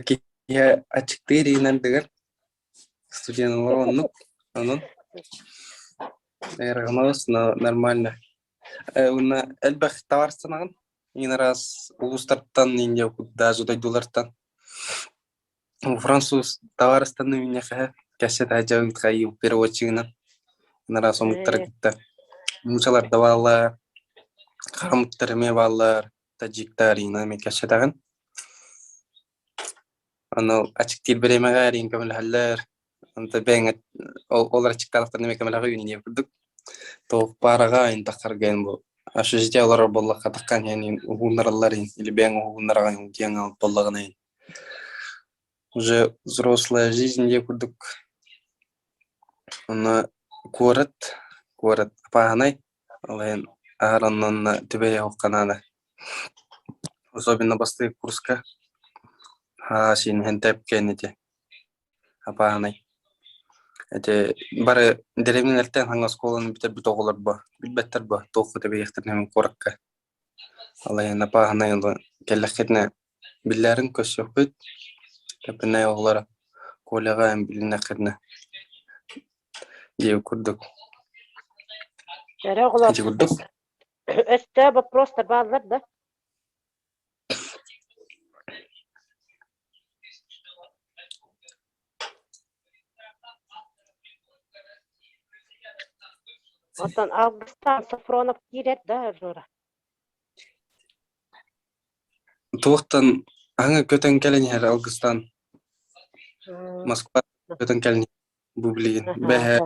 Speaker 3: Киһи аччыктыыр иһин ардыгар студенылар оннук, онон эргымабыс нормально. Уонна элбэх табаарыстанаҕын, иин араас улуустартан, Индия даже дойдулартан. Француз табаарыстаныы үүннэхэһэ, кэссе таһдьа ыытхайыы переводчигынан араас омуктары кытта. Муусалар да бааллар, харамыттар эмиэ бааллар, таджиктар иина эмиэ кэпсэтэҕин. Аны аччыктыыр бириэмэҕэ эриин көмөлөһөллөр. Онто бэйэҥ ол аччыктаахтарына эмиэ көмөлөһө үүнүө курдук. Туох баараҕа айынтахтаргын бу общежитие олорор буоллахха таххан иһэн уһууннараллар или бэйэҥ уһууннараҕын диэн буоллаҕына уже взрослая жизнь диэ курдук. Онно куорат, куорат опааһынай, ол иһин аһар оннунна түбэһиэх наада. Особенно бастакы курска аа синиһэн тэпкэн ити апааһынай. Ити бары дэриэбинэлэртэн хаҥас оскуоланы бүтэрбит оҕолор бо билбэттэр бо туохха тэбиэхтэрин куоракка. Ол иһин апааһынай кэллэххитинэ биллээрин көрсүөхпүт. Тэппинэй оҕолоро Коляҕа эн билиннэххитинэ диэбит курдук.
Speaker 1: Эрэ оҕолор
Speaker 3: Ити курдук.
Speaker 1: Өстөө боппуруостар бааллар да? Оттон Августан Софронов киирэр да, Жора?
Speaker 3: Туохтан аһыҥа көтөн кэлэн иһэр Алгыстан Москва көтөн кэлэн иһэр бу билигин бэһэ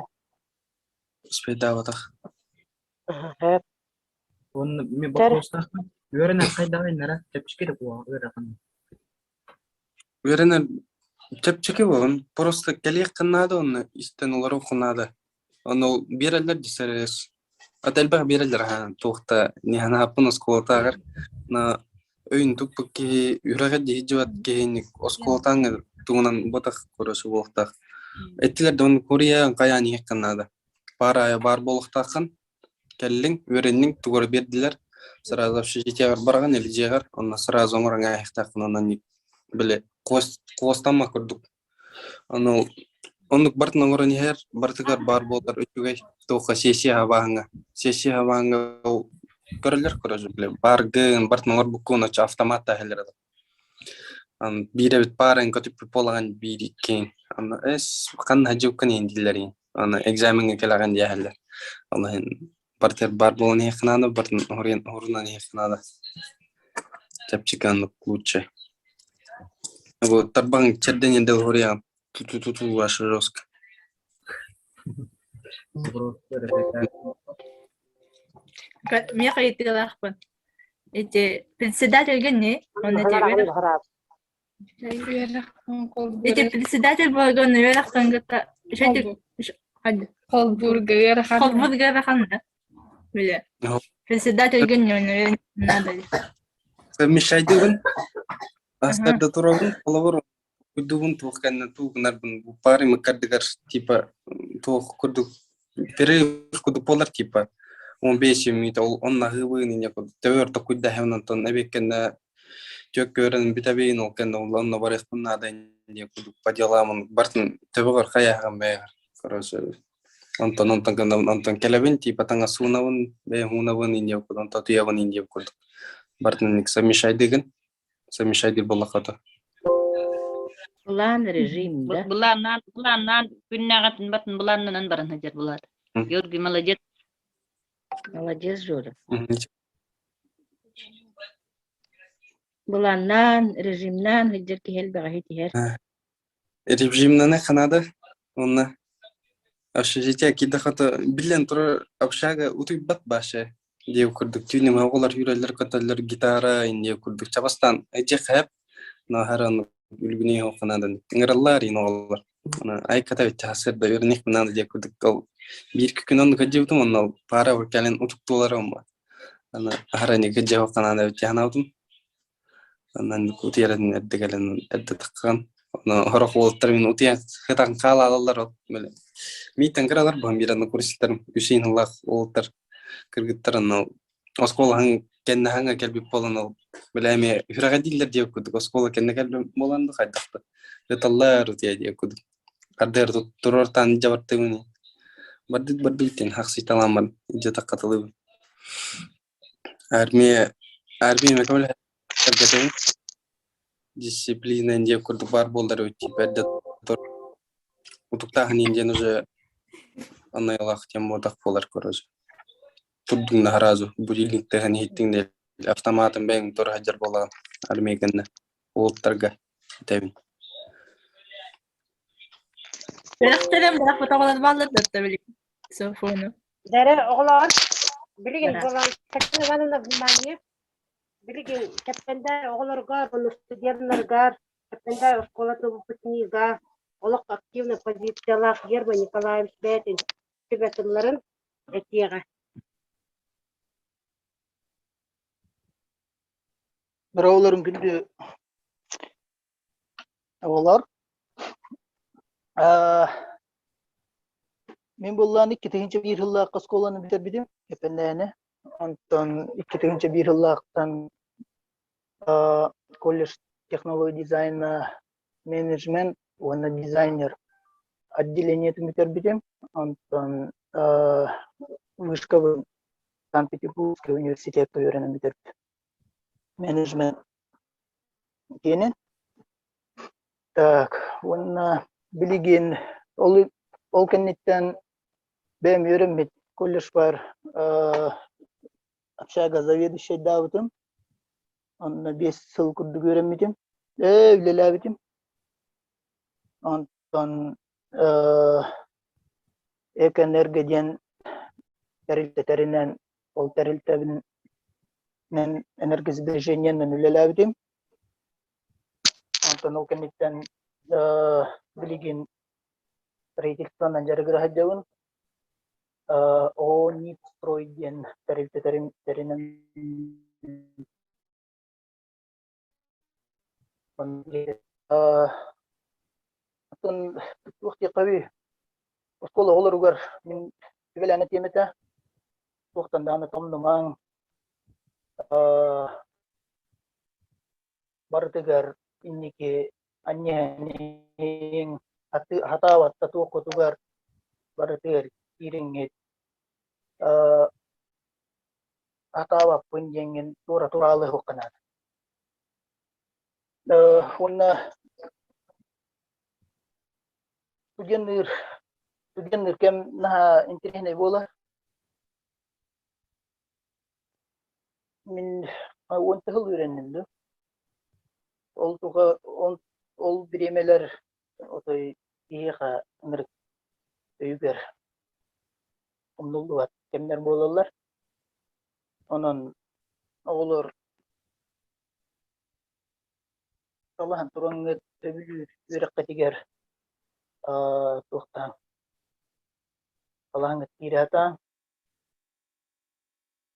Speaker 3: успейдаабатах.
Speaker 5: Уонна мен боппуруостаахпын. Үөрэнэр хайдаҕайнара чэпчэки да буолуо ыарахан.
Speaker 3: Үөрэнэр чэпчэки буолан, просто кэлиэххин наада уонна истэн олоруоххун наада. Ону ол биэрэллэр десерес. Ат элбэх биэрэллэр аһаан туох да ниһанааппын оскуолатааҕар на өйүн туппут киһи үрэҕэ диһи киһини оскуолатааҥҥа тугунан ботах көрөсү буолуохтаах. Эттилэр да оны Корея хайаан иһиэххин наада. Пара айа баар буолуохтааххын. Кэллиҥ, үөрэнниҥ, тугу эрэ биэрдилэр. Сразу общежитиеҕар бараҕын или дьиэҕэр, онно сразу оҥорон ааһыахтааххын, онон били куостамма курдук. Ону оннук барытын оҥорон иһэр, барытыгар баар буолар үчүгэй. Туохха сессия хабааһыҥа. Сессия хабааһыҥа ол көрөллөр короче, били баргын, барытын оҥорбуккун, оччо автомат таһэллэр Биир эбит пааран көтүппүт буолаҕын биир икки аны эс ханна сылдьыбыккын иһин дииллэр иһин аны экзамеҥҥа кэлэҕин диэһэллэр ол иһин барытыгар баар буолан иһиэххэ наада барытын уһурунан иһиэххэ наада чэпчэки оннук лучше бу тарбаҕыҥ чэрдэн эрдэ уһуруйаҕын ту-ту-ту аж жестко.
Speaker 7: Миэхэ ыйытыылаахпын. Эти председательгэ не? Он эти Эти председатель буолган үөрэх сангата
Speaker 8: Холбуурга ыарахан.
Speaker 7: Холбуурга ыарахан да. Биле. Председательгэ не надо.
Speaker 3: Мешайдыбын. Астарда турабын, холобур Курдугун туох кэннэ туу гынарбын бу пары мыккардыгар типа туох курдук перерыв курдук буолар типа 15 минут ол онно аһыыбын инньэ курдук төбөр токуйдаһабын онтон эбиэт кэннэ түөккөөрөн бүтэбин ол кэннэ ол онно барыахпын наада инньэ курдук по делам бартын төбөҕөр хайааһым бэйэҕэр короче онтон онтон гынабын онтон кэлэбин типа таҥас суунабын бэйэм уунабын инньэ курдук онтон утуйабын инньэ курдук бартын совмещайдыгын совмещайдыыр буоллахха
Speaker 6: План режим, да?
Speaker 2: Былааннаан, былааннаан, күннээҕитин батын былааннанан баран сылдьар булаат. Георгий молодец.
Speaker 6: Молодец, Жора. Былааннаан, режимнаан сылдьар киһи элбэҕи ситиһэр.
Speaker 3: Режимнаны ханада уонна общежитие киирдэххэ биллэн турар общага утуйбат башы диэ курдук түүнүм оҕолор үүрэллэр көтөллөр гитара инниэ курдук чабастан эдьэ хэп наһаран үлгүнүй ханаадан ыҥыраллар ин оҕолор айката бит сырда үөрэнэх наада диэ курдук ол биир күн оннук дьыбытым онно пара кэлин утуктуулар онно аны аһарани кыдьа ханаада бит ханаабытым Онон утуйарын эрдэ кэлэн эрдэ таххан ону сорох уолаттар мин утуйан сытан хаалаалаллар ол били мииттэн кыралар буһан биир аны курсиктарым үс ыйын уолаттар кыргыттар онно оскуолаһын кэннэ хаҥа кэлбит буолан ол били эмиэ үрэҕэ дииллэр диэбит курдук оскуола кэннэ кэлбит буолан да хайдах да ыталлар утуйа диэбит курдук ардыгар туруортаан дьабартыыбын бардык бардык диэн хахсыйталаан илдьэ таххатылыыбын Армия армия көмөлөһөргөтөбүн дисциплина диэн курдук баар буоллар эбит типа эрдэ утуктааһын диэн уже анайалаах диэн буотах буолар короче турдуҥ да сразу будильниктаһан иһиттиҥ да автоматом бэйэҥ тура сылдьар буолаҕын армия кэннэ уолаттарга этэбин.
Speaker 7: Үрэхтэрин бырах фотоҕолор бааллар да билигин Софону.
Speaker 1: Дэрэ оҕолоор, билигин буолан Татьяна Ивановна внимание, билигин Кэппэндэ оҕолоругар, уонна студеннарыгар, Кэппэндэ оскуолатын выпускнига, олох активный позициялаах Герман Николаевич бэйэтин сүбэ тылларын этиэҕэ.
Speaker 9: Бырауларын күндү оҕолор. Мин буоллаан 2001 сыллаахха оскуоланы бүтэрбитим, Эпэннээни. Онтон 2001 сыллаахтан колледж технология дизайна, менеджмент уонна дизайнер отделениетын бүтэрбитим. Онтон вышкабын Санкт-Петербургский университекка үөрэнэн бүтэрбитим. Менеджмент диэнин. Так, уонна билигин ол ол кэнниттэн бэйэм үөрэммит колледжпар общага заведующайдаабытым. Онно 5 сыл курдук үөрэммитим. Үлэлээбитим. Онтон Экоэнерго диэн тэрилтэ тэринэн, ол тэрилтэбин Энергосбережениенэн үлэлээбитим. Онтон ол кэнниттэн билигин строительствонан дьарыгыра сылдьабын. ООО «Нип-строй» диэн тэрилтэ тэринэн Оттон туох диэххэ оскуола оҕолоругар мин сүбэлээн этиэм этэ, туохтан даҕаны томнумаҥ, барытыгар инники анньыһан хатаабатта туоххутугар барытыгар киириҥҥит хатаабаппын диэҥҥин туора тураалыһыахха наада. Уонна студенныыр студенныыр кэм наһаа интэриэһинэй буолар. Мин уон тыһыл үөрэнним дуу. Ол туха ол бириэмэлэр отой киһиэхэ ынырык өйүгэр умнуллубат кэмнэр буолаллар. Онон оҕолор талаһан тураҥҥыт сөбүлүүр үөрэххитигэр туохтаан талаһаҥҥыт киирэ сатааҥ.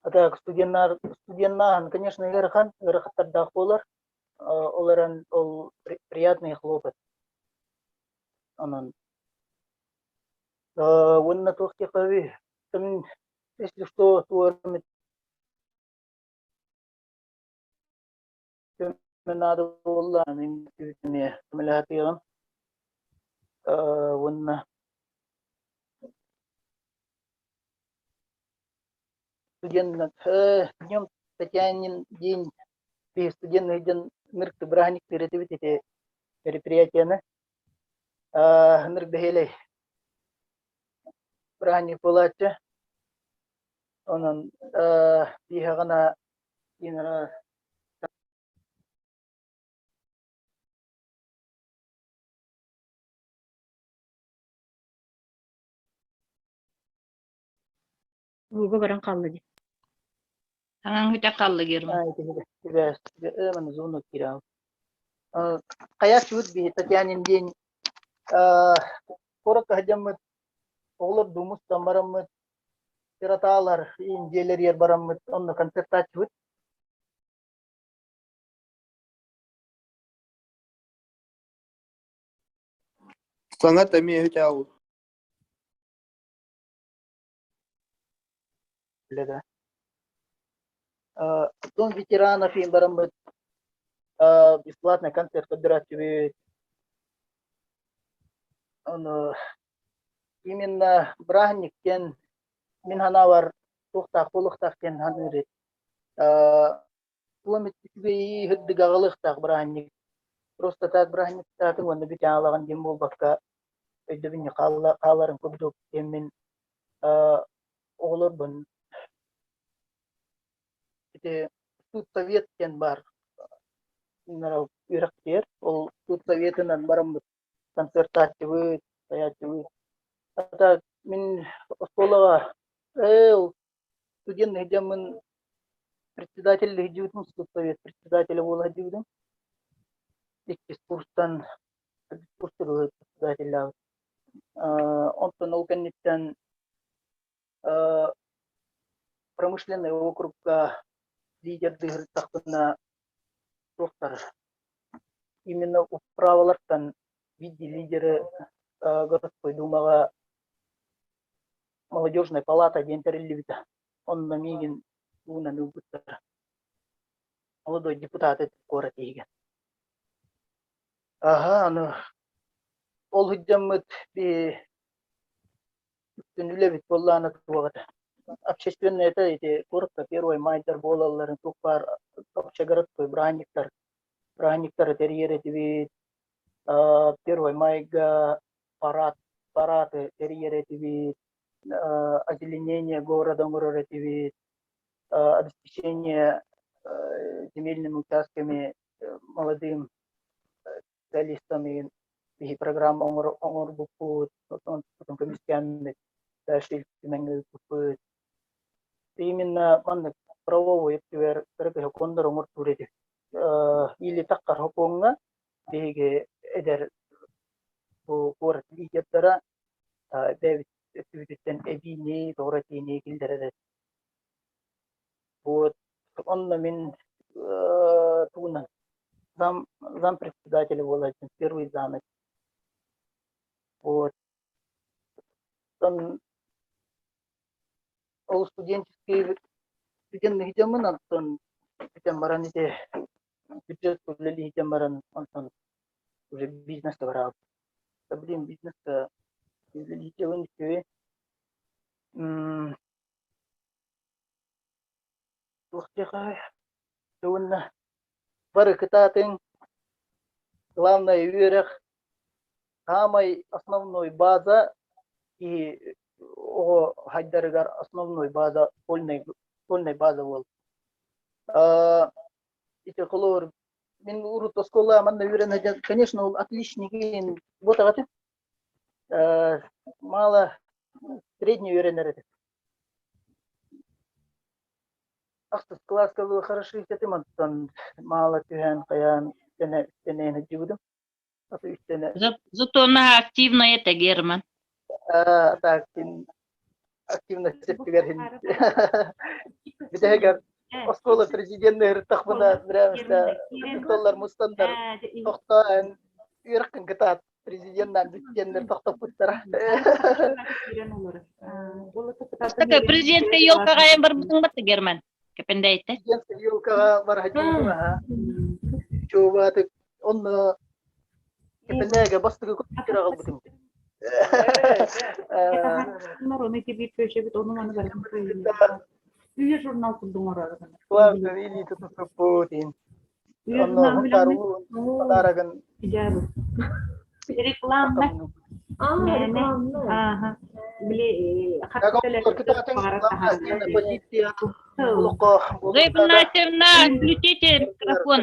Speaker 9: А так студеннаар студеннааһын, конечно, ыарахан, ыарахаттардаах буолар. Ол эрэн ол приятный хлопот. Онон уонна туох диэххэ если что, туора наада буолла мин эмиэ көмөлөһө уонна студент днем Татьянин день студент день ынырык бырааһынньыктыыр этибит ити мероприятияны ынырык бэһиэлэй бырааһынньык буолааччы онон биһиэхэ
Speaker 6: Ууга баран хаалла дии.
Speaker 2: Таҥаҥ бүтэ хаалла Герман.
Speaker 9: Хайааччыбыт биһи Татьянин диэн куоракка сылдьаммыт оҕолор дуумустан бараммыт пиратаалар дьиэлэригэр бараммыт онно концертааччыбыт.
Speaker 8: Саҥа эмиэ үтээҕу
Speaker 9: Да. Дом ветеранов иин бараммыт бесплатный концерт көрдөрөөччүбүт. Ону именно бырааһынньык диэн мин санаабар туохтаах буолуохтаах диэн саныыр Туом үчүгэйи сырдык аҕалыахтаах бырааһынньык. Просто так бырааһынньыктаатыҥ уонна бүтэн аалаҕын диэн буолбакка, өйдөбүнньүк хааларын курдук диэммин оҕолорбун ити студсовет диэн баар үөрэхтиэр. Ол студсоветынан бараммыт концертааччыбыт, сайааччыбыт. Хата мин оскуолаҕа ээ ол студент сылдьаммын председатель сылдьыбытым, студсовет председателэ буола сылдьыбытым. Иккис курстан курс председателлээбит. Онтон ол кэнниттэн промышленнай округка лидердыы сырыттахпына туохтар именно управалартан виде лидеры городской думаҕа молодежная палата диэн тэриллибитэ. Онно миигин уунан ылбыттара. Молодой депутат куорат иһигэр. Аха, аны ол сылдьаммыт үксүн үлэбит буоллаҕына туох этэ общественный это эти коротко первый майдар буолалларын туох баар общегородской бырааһынньыктар бырааһынньыктары тэрийэр этибит первый майга парад парады тэрийэр этибит озеленение города оҥорор этибит обеспечение земельными участками молодым специалистами биһи программа оҥорбуппут, потом көмүскээммит, дальше Ил Түмэҥҥэ ыыппыппыт. Именно маннык Правовой өттүгэр кыра сокуоннар оҥортуур этим. Или таххар сокуоҥҥа биһиги эдэр бу куорат лидердара бэйэбит өттүбүтүттэн эбиини, тоҕо этиини киллэрэр этибит. Вот онно мин тугунан зам зам председателя буолааччым, первый зам этим. Вот. Оттон ол студенческий студенный дьоммун онтон бүтэн баран ити бюджет үлэлиһитэн баран онтон уже бизнеска бараабыт. Блин, бизнеска үлэлиһитебин үчүгэй. Туох диэхэй уонна бары кытаатыҥ, главное үөрэх, саамай основной база киһи оҕо хайдарыгар основной база школьный школьный база буолар. Ити холобур мин урут оскуола манна үөрэнэ конечно ол отличник буотах этим. Мало средний үөрэнэр этим. Ахсыс кылааска было хорошо этим, онтон мало түһэн хайаан үстэнэ үстэнэ сылдьыбытым. Аты үстэнэ
Speaker 2: Зато она активная это Герман.
Speaker 9: Так, активно септигэр бүтэһигэр оскуола президенныыр ырыттахпына прям учууталлар мустаннар тохтоон үөрэххин кытаат президеннаан бүттүөннэр тохтоппуттара.
Speaker 2: Такая президентская елкаҕа айан барбытыҥ батта Герман? Кэпэндээйте.
Speaker 9: Президентская елкаҕа барахадьыыбын аха. Чуобаатык онно Кэпэндээгэ бастакы көтөр аҕалбытым.
Speaker 10: Үйэ журнал курдук оҥорор.
Speaker 9: Главный тутуппут Онно подарогын
Speaker 10: Реклама. Ага. Били
Speaker 2: Зоя Игнатьевна, включите микрофон.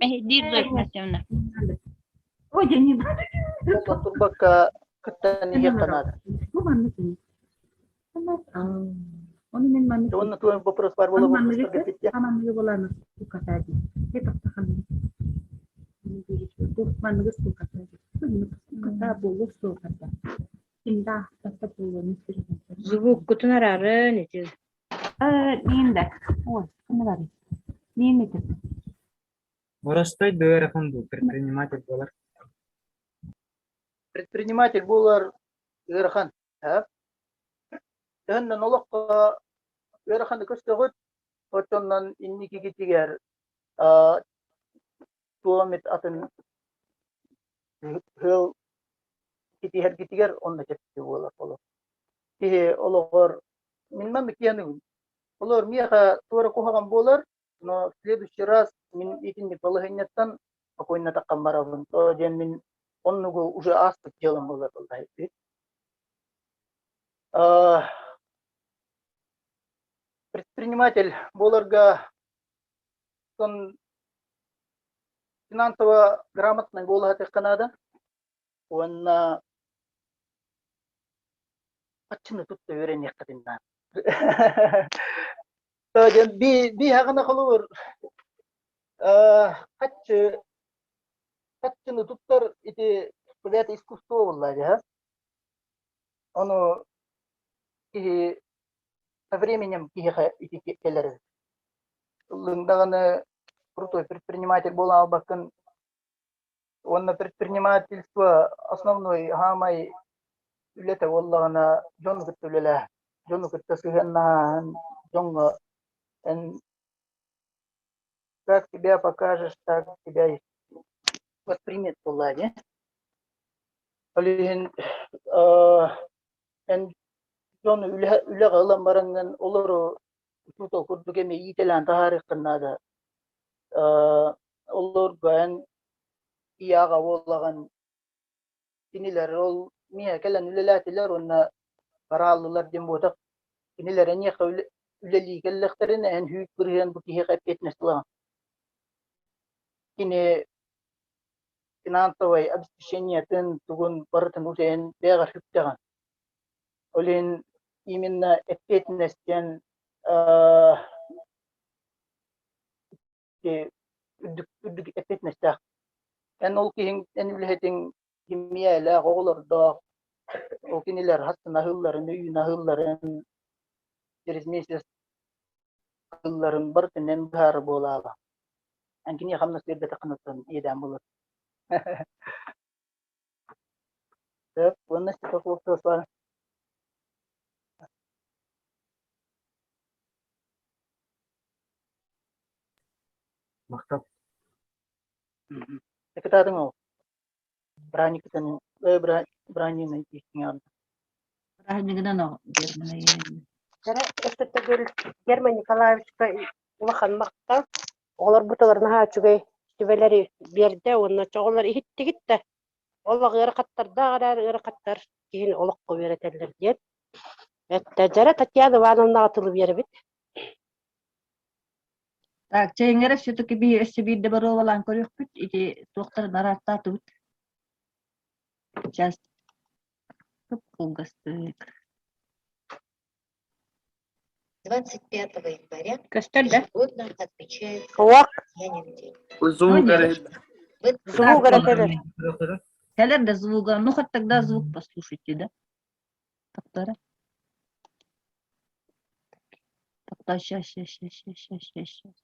Speaker 2: Диир Зоя Игнатьевна.
Speaker 10: Ой, я не надо.
Speaker 9: Турбакка кыттан иһиэххэ наада.
Speaker 10: Оны мен маннык
Speaker 9: Уонна туох вопрос бар буола
Speaker 10: Манныгы боланы суката дии. Манныгы суката дии. Буолу суката. Кинда тата буолуну
Speaker 6: Звуккутун арарын ити.
Speaker 10: Нинда. Ой, кымы бары. Нин ити.
Speaker 5: Боростой дыарахан бу предприниматель буолар.
Speaker 9: Предприниматель буолар ыарахан. Төһөннөн олоххо ыараханы көрсөҕүт, оччонон инникигитигэр туох эмит атын ыал ситиһэргитигэр онно чэпчэки буолар олох. Киһи олоҕор мин маннык киһи Олор миэхэ туора куһаҕан буолар, но в следующий раз мин итинник балаһыанньаттан спокойно таххан барабын. То диэн мин оннугу уже ааспыт дьыалам буолар буолла Предприниматель буоларга сон финансово грамотный буола сатыахха наада уонна хаччыны тутта үөрэниэххитин наада. Диэн биһаҕына холобур хаччы хаччыны туттар ити это искусство буолла дии Ону киһи со временем киһиэхэ ити кэлэр эбит. Ыллыҥ даҕаны крутой предприниматель буола албаккын уонна предпринимательство основной хаамай үлэтэ буоллаҕына дьону кытта үлэлээ дьону кытта сыһыаннаһааһын дьоҥҥо эн как себя покажешь так тебя и воспримет буоллаа дии Ол иһин эн дьону үлэҕэ ылан бараҥҥын олору учуутал курдук эмиэ иитэлээн таһаарыаххын наада. Олорго эн ийэҕэ буоллаҕын кинилэр ол миэхэ кэлэн үлэлээтилэр уонна барааллылар диэн буотах. Кинилэр эйиэхэ үлэлии кэллэхтэринэ эн 100% бу киһиэхэ эппиэтинэс ылаҕын. Кини финансовай обеспечениетын тугун барытын утуйан бэйэҕэр сүктэҕин. Ол иһин именно эппиэтинэстэн Үрдүк үрдүк эппиэтинэстээх. Эн ол киһиҥ, эн үлэһитиҥ кимиэлээх, оҕолордоох, ол кинилэр хастан аһыылларын, өйүүн аһыылларын, через месяц аһыылларын барытын эн быһаары буолаала. Эн киниэхэ хамнас биэрбэтэххинэ оттон иэдээн буолар. Сөп, уонна Степаков
Speaker 5: Махтал.
Speaker 9: Секретарың ол. Браникытын бранины иккиҥ
Speaker 2: Празднигынан Герман
Speaker 1: Кэрэ өттүттэгил Герман Николаевичка улахан махтал. Оҕолорбут олор наһаа үчүгэй сүбэлэри биэрдэ уонна оҕолор иһиттигит да олох ыарахаттардаах эрээри ыарахаттар киһини олоххо үөрэтэллэр диэн эттэ. Дьэрэ Татьяна Ивановнаҕа тылы биэрэбит.
Speaker 2: Так, чэйиҥҥэрэ все-таки биһи өссө биирдэ боруобалаан көрүөхпүт. Ити туохтарын арааттаатыбыт. Сейчас кылгастык.
Speaker 11: 25 января
Speaker 2: Көстөр да?
Speaker 11: ежегодно отмечается
Speaker 1: Суох.
Speaker 11: Татьянин день.
Speaker 8: Звук эрэ
Speaker 1: Звук эрэ кэлэр.
Speaker 2: Кэлэр да звуга. Ну хоть тогда звук послушайте, да? Тоқтара. Тоқта, щас, щас, щас, щас, щас, щас, щас.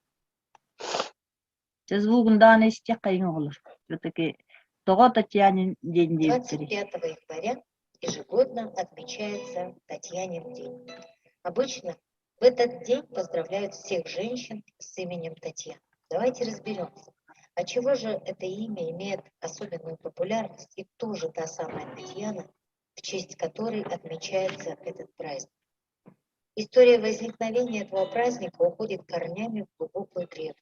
Speaker 2: Чэ, звугун даҕаны истиэххэйиҥ оҕолор. Все-таки тоҕо Татьянин день диэбиттэрий?
Speaker 11: 25 января ежегодно отмечается Татьянин день. Обычно в этот день поздравляют всех женщин с именем Татьяна. Давайте разберемся, а чего же это имя имеет особенную популярность и тоже та самая Татьяна, в честь которой отмечается этот праздник. История возникновения этого праздника уходит корнями в глубокую древность.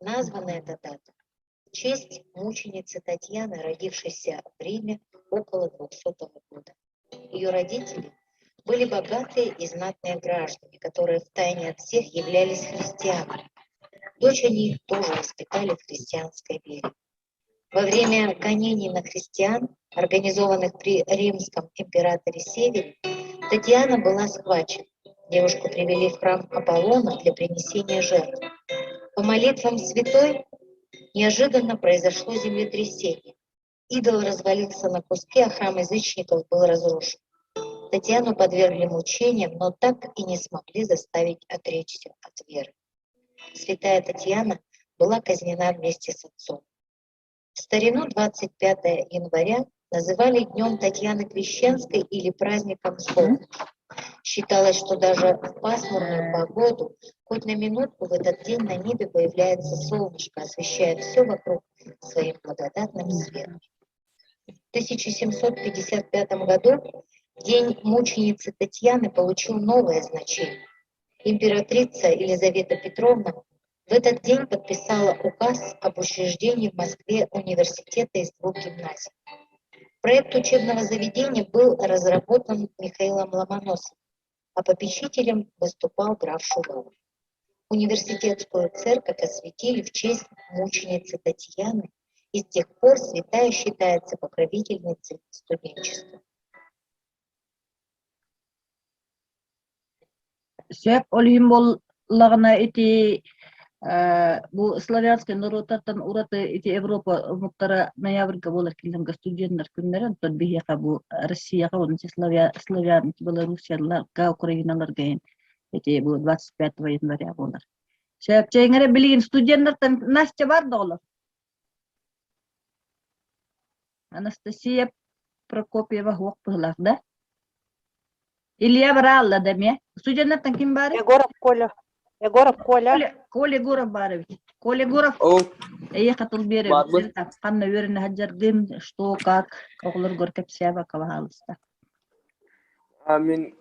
Speaker 11: Названа эта дата в честь мученицы Татьяны, родившейся в Риме около 200 года. Ее родители были богатые и знатные граждане, которые втайне от всех являлись христианами. Дочь они тоже воспитали в христианской вере. Во время гонений на христиан, организованных при римском императоре Севере, Татьяна была схвачена. Девушку привели в храм Аполлона для принесения жертв. По молитвам святой неожиданно произошло землетрясение. Идол развалился на куски, а храм язычников был разрушен. Татьяну подвергли мучениям, но так и не смогли заставить отречься от веры. Святая Татьяна была казнена вместе с отцом. В старину 25 января называли Днем Татьяны Крещенской или праздником солнца. Считалось, что даже в пасмурную погоду хоть на минутку в этот день на небе появляется солнышко, освещая все вокруг своим благодатным светом. В 1755 году День мученицы Татьяны получил новое значение. Императрица Елизавета Петровна в этот день подписала указ об учреждении в Москве университета из двух гимназий. Проект учебного заведения был разработан Михаилом Ломоносовым, а попечителем выступал граф Шувалов. Университетскую церковь осветили в честь мученицы Татьяны, и с тех пор святая считается покровительницей студенчества.
Speaker 2: Сөп, ол иһин буоллаҕына ити бу славянскай норуоттартан ураты ити Европа омуктара ноябрьга буолар кинилэргэ студеннар күннэрэ, онтон биһиэхэ бу Россияҕа уонна славян Белоруссияларга, Украиналарга иһин ити бу 25 января буолар. Сөп, чэйиҥ эрэ билигин студеннартан Настя бар да оҕолор? Анастасия Прокопьева суох быһыылаах да? Илья бараалла да эмиэ? Студеннартан ким баарый?
Speaker 1: Егоров Коля. Егоров Коля.
Speaker 2: Коля, Коля Егоров баар эбит. Коля Егоров
Speaker 8: Ол
Speaker 2: эйиэхэ тыл биэрэбит.
Speaker 8: баарбын.
Speaker 2: Ханна үөрэнэ сылдьаргын, что, как, оҕолоргор кэпсээбэккэ баһаалыста.
Speaker 8: А мин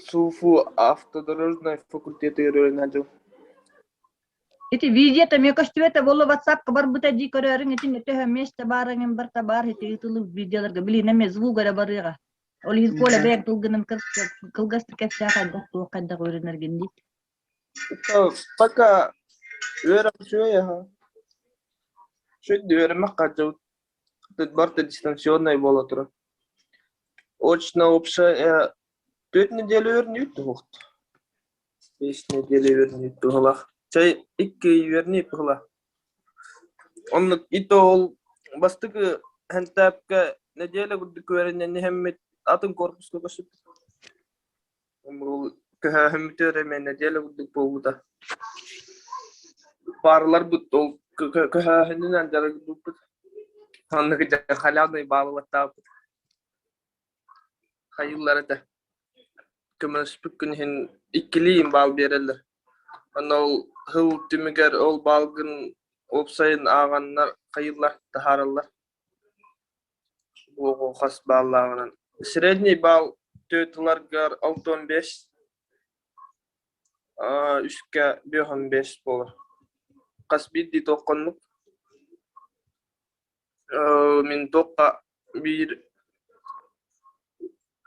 Speaker 8: СУФУ автодорожнай факультетыгар үөрэнэ сылдьабын.
Speaker 2: Ити видео эмиэ көстүбэтэ буолла WhatsApp-ка барбыта дии көрөөрүҥ итин төһө миэстэ баарыҥ барта баар ити ыытыллыбыт видеоларга билин эмиэ звук эрэ барыаҕа. Ол иһин Коля бэйэҥ тылгынан кылгастык кэпсээ хайдах туох хайдах үөрэнэргин дии.
Speaker 8: Пока үөрэх үчүгэй аһа. Үчүгэй үөрэммэх хааччабыт. Тут барыта дистанционнай буола турар. Очно общая түөрт неделя үөрэннибит туһуохт. Бэс неделя үөрэннибит туһалаах. Чай икки үөрнии пыһыла. Оннук ито ол бастакы хэнтээпкэ нэдиэлэ курдук үөрэнэн иһэммит атын корпуска көспүппүт. Ол көһөөһүммүтүгэр эмиэ нэдиэлэ курдук буолбута. Паараларбыт ол көһөөһүнүнэн дьарыгырбыппыт. Оннук дьэ халявный баалылаттаабыт. Хайыыллар этэ. Көмөлөспүккүн иһин иккилии баал биэрэллэр. Онно ол сыл түмүгэр ол баалгын уопсайын ааҕаннар хайыыллар, таһаараллар. Буоҕу хас бааллааҕынан. Средний баал түөрт ыларгар 65, үскэ 55 буолар. Хас биирдии туохханнык Мин туохха биир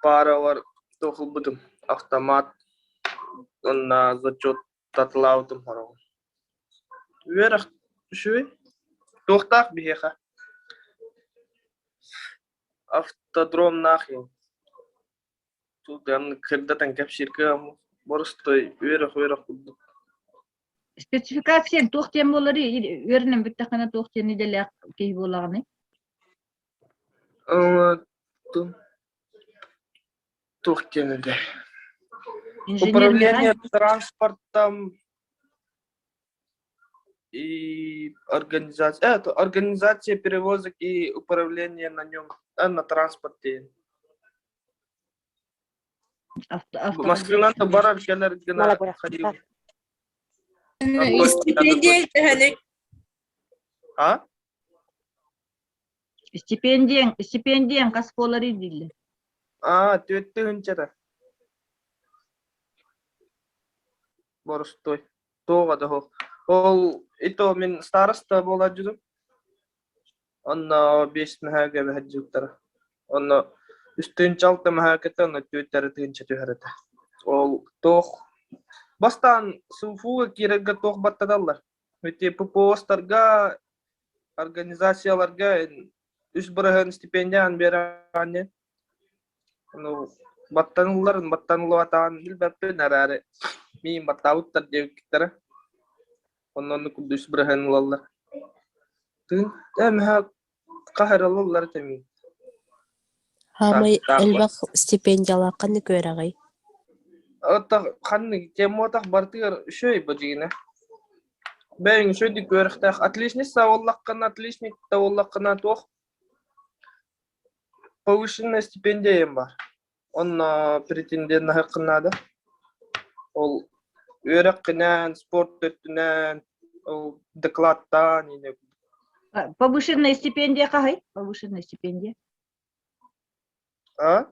Speaker 8: пааралар туох ылбытым автомат уонна зачеттатылаабытым хороҕун. Үөрэх үчүгэй, туохтаах биһиэхэ автодромнаах иһин Тутан кырдатан кэпсиир кыам боростой үөрэх-үөрэх курдук.
Speaker 2: Спецификация туох диэн буоларый? Үөрэнэн бүттэххинэ туох диэн идэлээх киһи буолаҕыный?
Speaker 8: Туох диэн этэ?
Speaker 2: Инженер
Speaker 8: Управление
Speaker 2: механик?
Speaker 8: транспортом и организация, это организация перевозок и управление на нем, на транспорте. Москванан да барар кэлэр гына ходил.
Speaker 7: Стипендия төһөнүй?
Speaker 8: А?
Speaker 2: Стипендияң, стипендияң хас буоларый дииллэр.
Speaker 8: А, түөттүһүнчата. Боростой. Туоҕа да суох. Ол ито мин староста буолааччытым. Онно биэс мэһээгэ эбэһэддьиттара. Онно үстүүнчэ алта мэһээкэтэ, онно түөрт тыһыынча түһэр этэ. Ол туох бастаан СУФУ-га киирэргэ туох баттаталлар. Ити ППО-старга, организацияларга үс бырыһыан стипендияны биэрэҕин Ну, баттанылларын баттаныллыбатаҕын билбэппин эрээри, миин баттаабыттар диэбиттэрэ. Онно оннук үс бырыһыан ылаллар. Тыын эмэһэ хаһар ылаллар этэ миин.
Speaker 12: Хаамай элбэх стипендиялаах ханнык үөрэҕий?
Speaker 8: Оттон ханнык темуотах барытыгар үчүгэй бу дьиҥинэ. Бэйэҥ үчүгэйдик үөрэхтээх отличница буоллаххына, отличник да буоллаххына туох Повышенная стипендия баар. Онно претенденнаһыаххын наада. Ол үөрэххинэн, спорт өттүнэн, ол докладтаан ине
Speaker 2: Повышенная стипендия хаһый? Повышенная стипендия.
Speaker 8: А?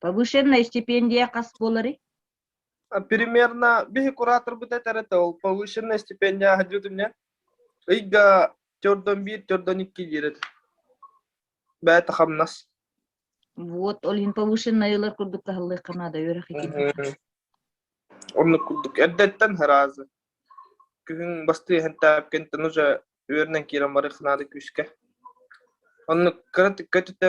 Speaker 2: Повышенная стипендия хас буоларый?
Speaker 8: Примерно биһи кураторбыт этэр этэ ол повышенная стипендия аһадьытым Ыйга төрдөн биир, төрдөн икки диир этэ. Бэйэтэ хамнас.
Speaker 2: Вот, ол иһин повышенная курдук таһыллыахха наада үөрэх икки.
Speaker 8: Оннук курдук. Эрдэттэн сразу. Күһүн бастыы иһэн уже үөрэнэн киирэн барыах наада күүскэ. Оннук кыра көтүтэ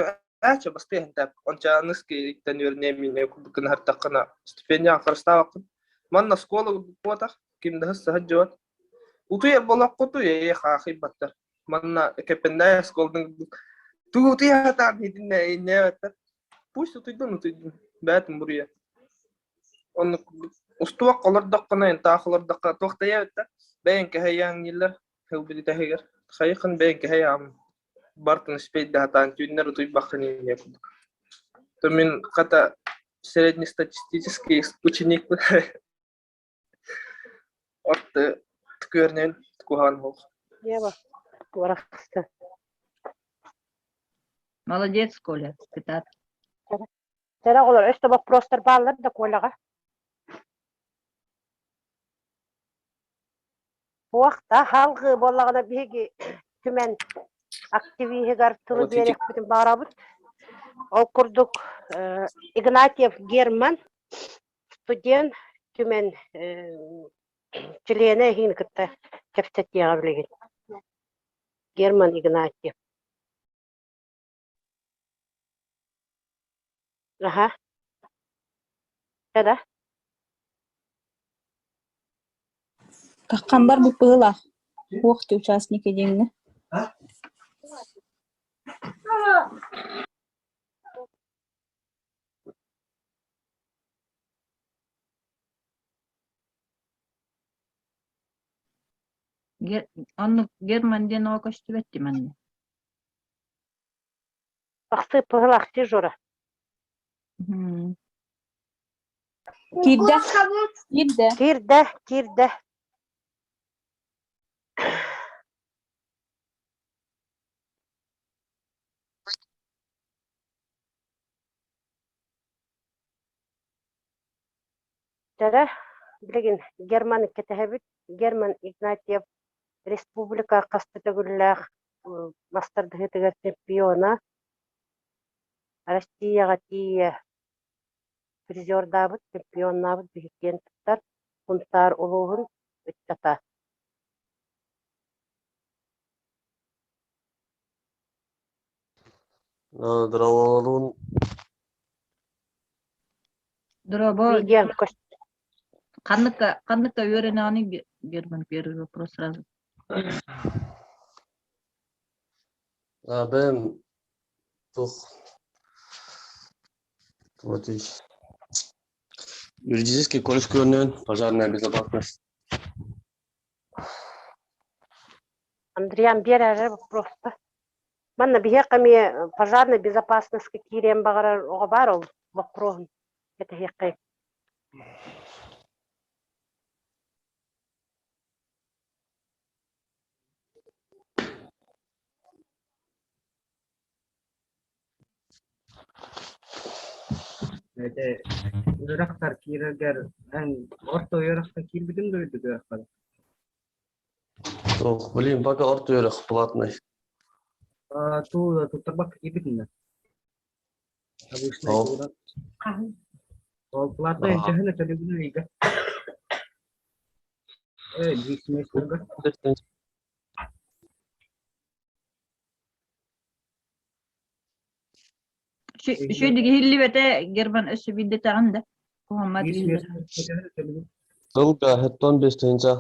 Speaker 8: ээчэ бастыы иһэн онча аныски иттэн үөрэниэм минэ курдук гына стипендияҕа харыстаабаккын. Манна оскуола курдук буотах, ким да саһа дьуот. Утуйар болоххутуй ээ хаахыйбаттар. Манна кэппэннээ оскуолатын курдук тугу утуйа сатаан итиннэ иннээбэттэр. Пусть утуйдун утуйдун бээтин буруйа. Оннук курдук устубакка олордоххуна таах олордоххо туох да ийэбиттэр бэйэҥ кэһэйээҥ дииллэр ылбыт Хайыхын бэйэҥ кэһэйээҕим бартын успейдаһатаан түүннэр утуйбаххын инньэ курдук. То мин хата среднестатистический ученик Орто көрүнэн куһаҕан суох.
Speaker 1: Ева, барахсан.
Speaker 2: Молодец, Коля, кытаат.
Speaker 1: Сэрэ оҕолор өстө боппуруостар бааллар да Коляҕа? Туох да халҕыы буоллаҕына биһиги түмэн активиһыгар тылы биэриэхпитин баҕарабыт. Ол курдук Игнатьев Герман студент түмэн чилиэнэ эһигини кытта кэпсэтиэҕэ билигин. Герман Игнатьев. Аха. Да?
Speaker 7: Каххан бар быһыылаах, уох ти участники диэҥҥэ.
Speaker 2: Оннук Герман диэн оҕо көстүбэт дии манна.
Speaker 1: Тахсыы быһыылаах дии Жора.
Speaker 7: Киирдэ. Киирдэ.
Speaker 1: Киирдэ, киирдэ. Төрө, билигин Герман кэтэһэбит. Герман Игнатьев республика хаста төгүллээх мастардыһыытыгар чемпиона, Россияҕа тиийэ призердаабыт, чемпионнаабыт биһиккиэн туттар Сунтаар улууһун ыччата.
Speaker 13: Дорооболуун.
Speaker 2: Дорообо.
Speaker 1: Видео көстөр.
Speaker 2: Ханныкка ханныкка үөрэнэҕиний Герман первый вопрос сразу.
Speaker 13: Бэйэм туох туох юридический колледж көрүнэн пожарная безопасность.
Speaker 1: Андриан биэр эрэ вопроста. Манна биһиэхэ эмиэ пожарная безопасностька киириэн баҕарар оҕо баар ол боппуруоһун кэтэһиэххэ.
Speaker 5: Ити үөрэхтэр киирэргэр эн орто үөрэххэ киирбитиҥ да үрдүк үөрэххэ?
Speaker 13: Туох, блин, пока орто үөрэх платный.
Speaker 5: Туу туттарбакка киирбитиҥ да? Обычный
Speaker 13: Ол.
Speaker 5: тугунан. Ол платный төһөнү төлүүгүнүй ыйга? Э, биир семестрга.
Speaker 2: Үчүгэйдик иһиллибэтэ Герман өссө биирдэтэҕин да куһаммат иһиллэр.
Speaker 13: Сылга 15 тыһыынча.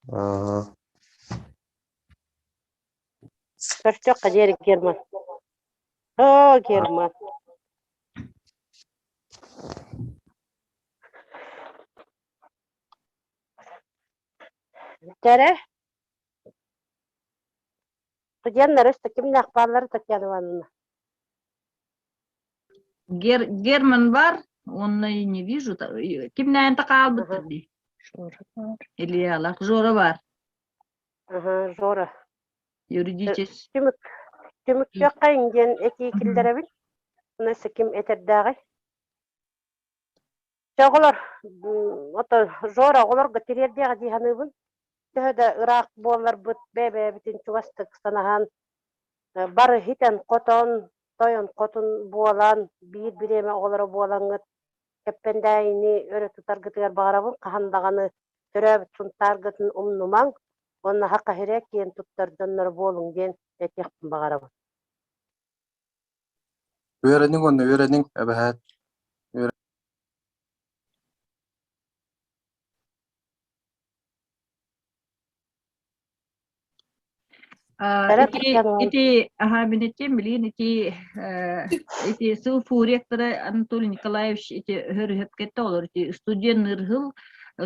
Speaker 13: Ага.
Speaker 1: Көрсүөххэ диэри Герман. Оо, Герман. Кэрэ Студеннар өссө кимнээх бааллар Татьяна Ивановна?
Speaker 2: Гер, Герман бар, он и не вижу. Кимнээн хаалбыттар дии?
Speaker 6: Жора бар.
Speaker 2: Ильялах Жора бар.
Speaker 1: Ага, Жора.
Speaker 2: Юридический.
Speaker 1: Түмүк түмүктүөххэйиҥ диэн этии киллэрэбин. Ону өссө ким этэрдээҕий? Чэ, оҕолор, ото Жора оҕолорго тириэрдиэҕэ дии саныыбын. Төһө да ыраах буолларбыт, бэйэ-бэйэбитин чугастык санаһан, бары хитэн-хотон, тойон-хотун буолан, биир бириэмэ оҕолоро буолаҥҥыт, Кэппэндээйини өрө тутаргытыгар баҕарабын, хаһан даҕаны төрөөбүт Сунтааргытын умнумаҥ уонна Саха сирэ киэн туттар дьонноро буолуҥ диэн этиэхпин баҕарабын.
Speaker 3: Үөрэниҥ уонна үөрэниҥ, эбэһээт.
Speaker 2: Ити ити аһаа мин этиэм билигин ити ити СУФУ ректора Анатолий Николаевич ити өһөр-өһөпкетте олор ити студент ырһыл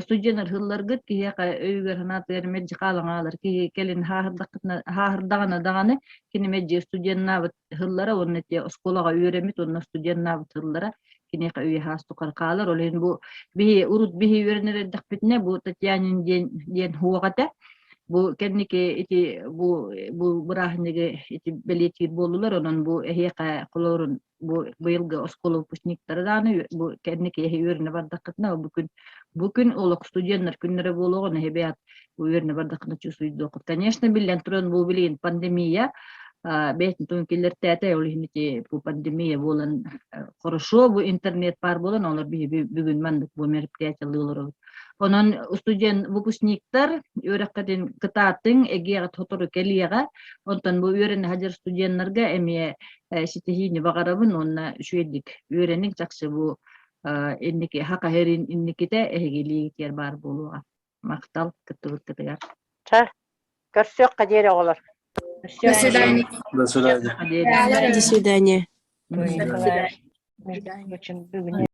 Speaker 2: студент ырһылларгыт киһиэхэ өйүгэр санаатыгар мэлдьи хаалаҥаалар киһи кэлин хааһырдаҕына даҕаны кини мэлдьи студеннаабыт һыллара уонна ити оскуолаҕа үөрэммит уонна студеннаабыт һыллара киниэхэ үйэ саас тухары хаалар. Ол иһин бу биһи урут биһи үөрэнэр эрдэхпитинэ бу Татьянин диэн диэн хуох этэ. Бу кэнники ити бу бу бырааһынньыгы ити бэлиэтиир буоллулар. Онон бу эһиэхэ холоорун бу быйылгы оскуола выпускниктара даҕаны бу кэнники эһи үөрэнэ бардаххытына бу күн бу күн олох студеннар күннэрэ буолуоҕун эһи бэйэт үөрэнэ бардаххына чувствуйдуоххут. Конечно, биллэн туран бу билигин пандемия бэйэтин туһун киллэртээтэ, ол иһин ити бу пандемия буолан хорошо бу интернет баар буолан олор биһиги бүгүн маннык бу мероприятиялыы олоробут. Онон студент выпускниктар үөрэххитин кытаатыҥ, эгиэҕит сотору кэлиэҕэ. Онтон бу үөрэнэ сылдьар студеннарга эмиэ ситиһиини баҕарабын уонна үчүгэйдик үөрэниҥ чахчы бу инники хакаһырын инникитэ эһигилиигитигэр баар буолуоҕа. Махтал кыттыбыккытыгар.
Speaker 1: Чэ, көрсүөххэ диэри оҕолор.
Speaker 7: До свидания.
Speaker 3: До свидания.
Speaker 12: До свидания.
Speaker 6: Николаевич, между прочим, бүгүн.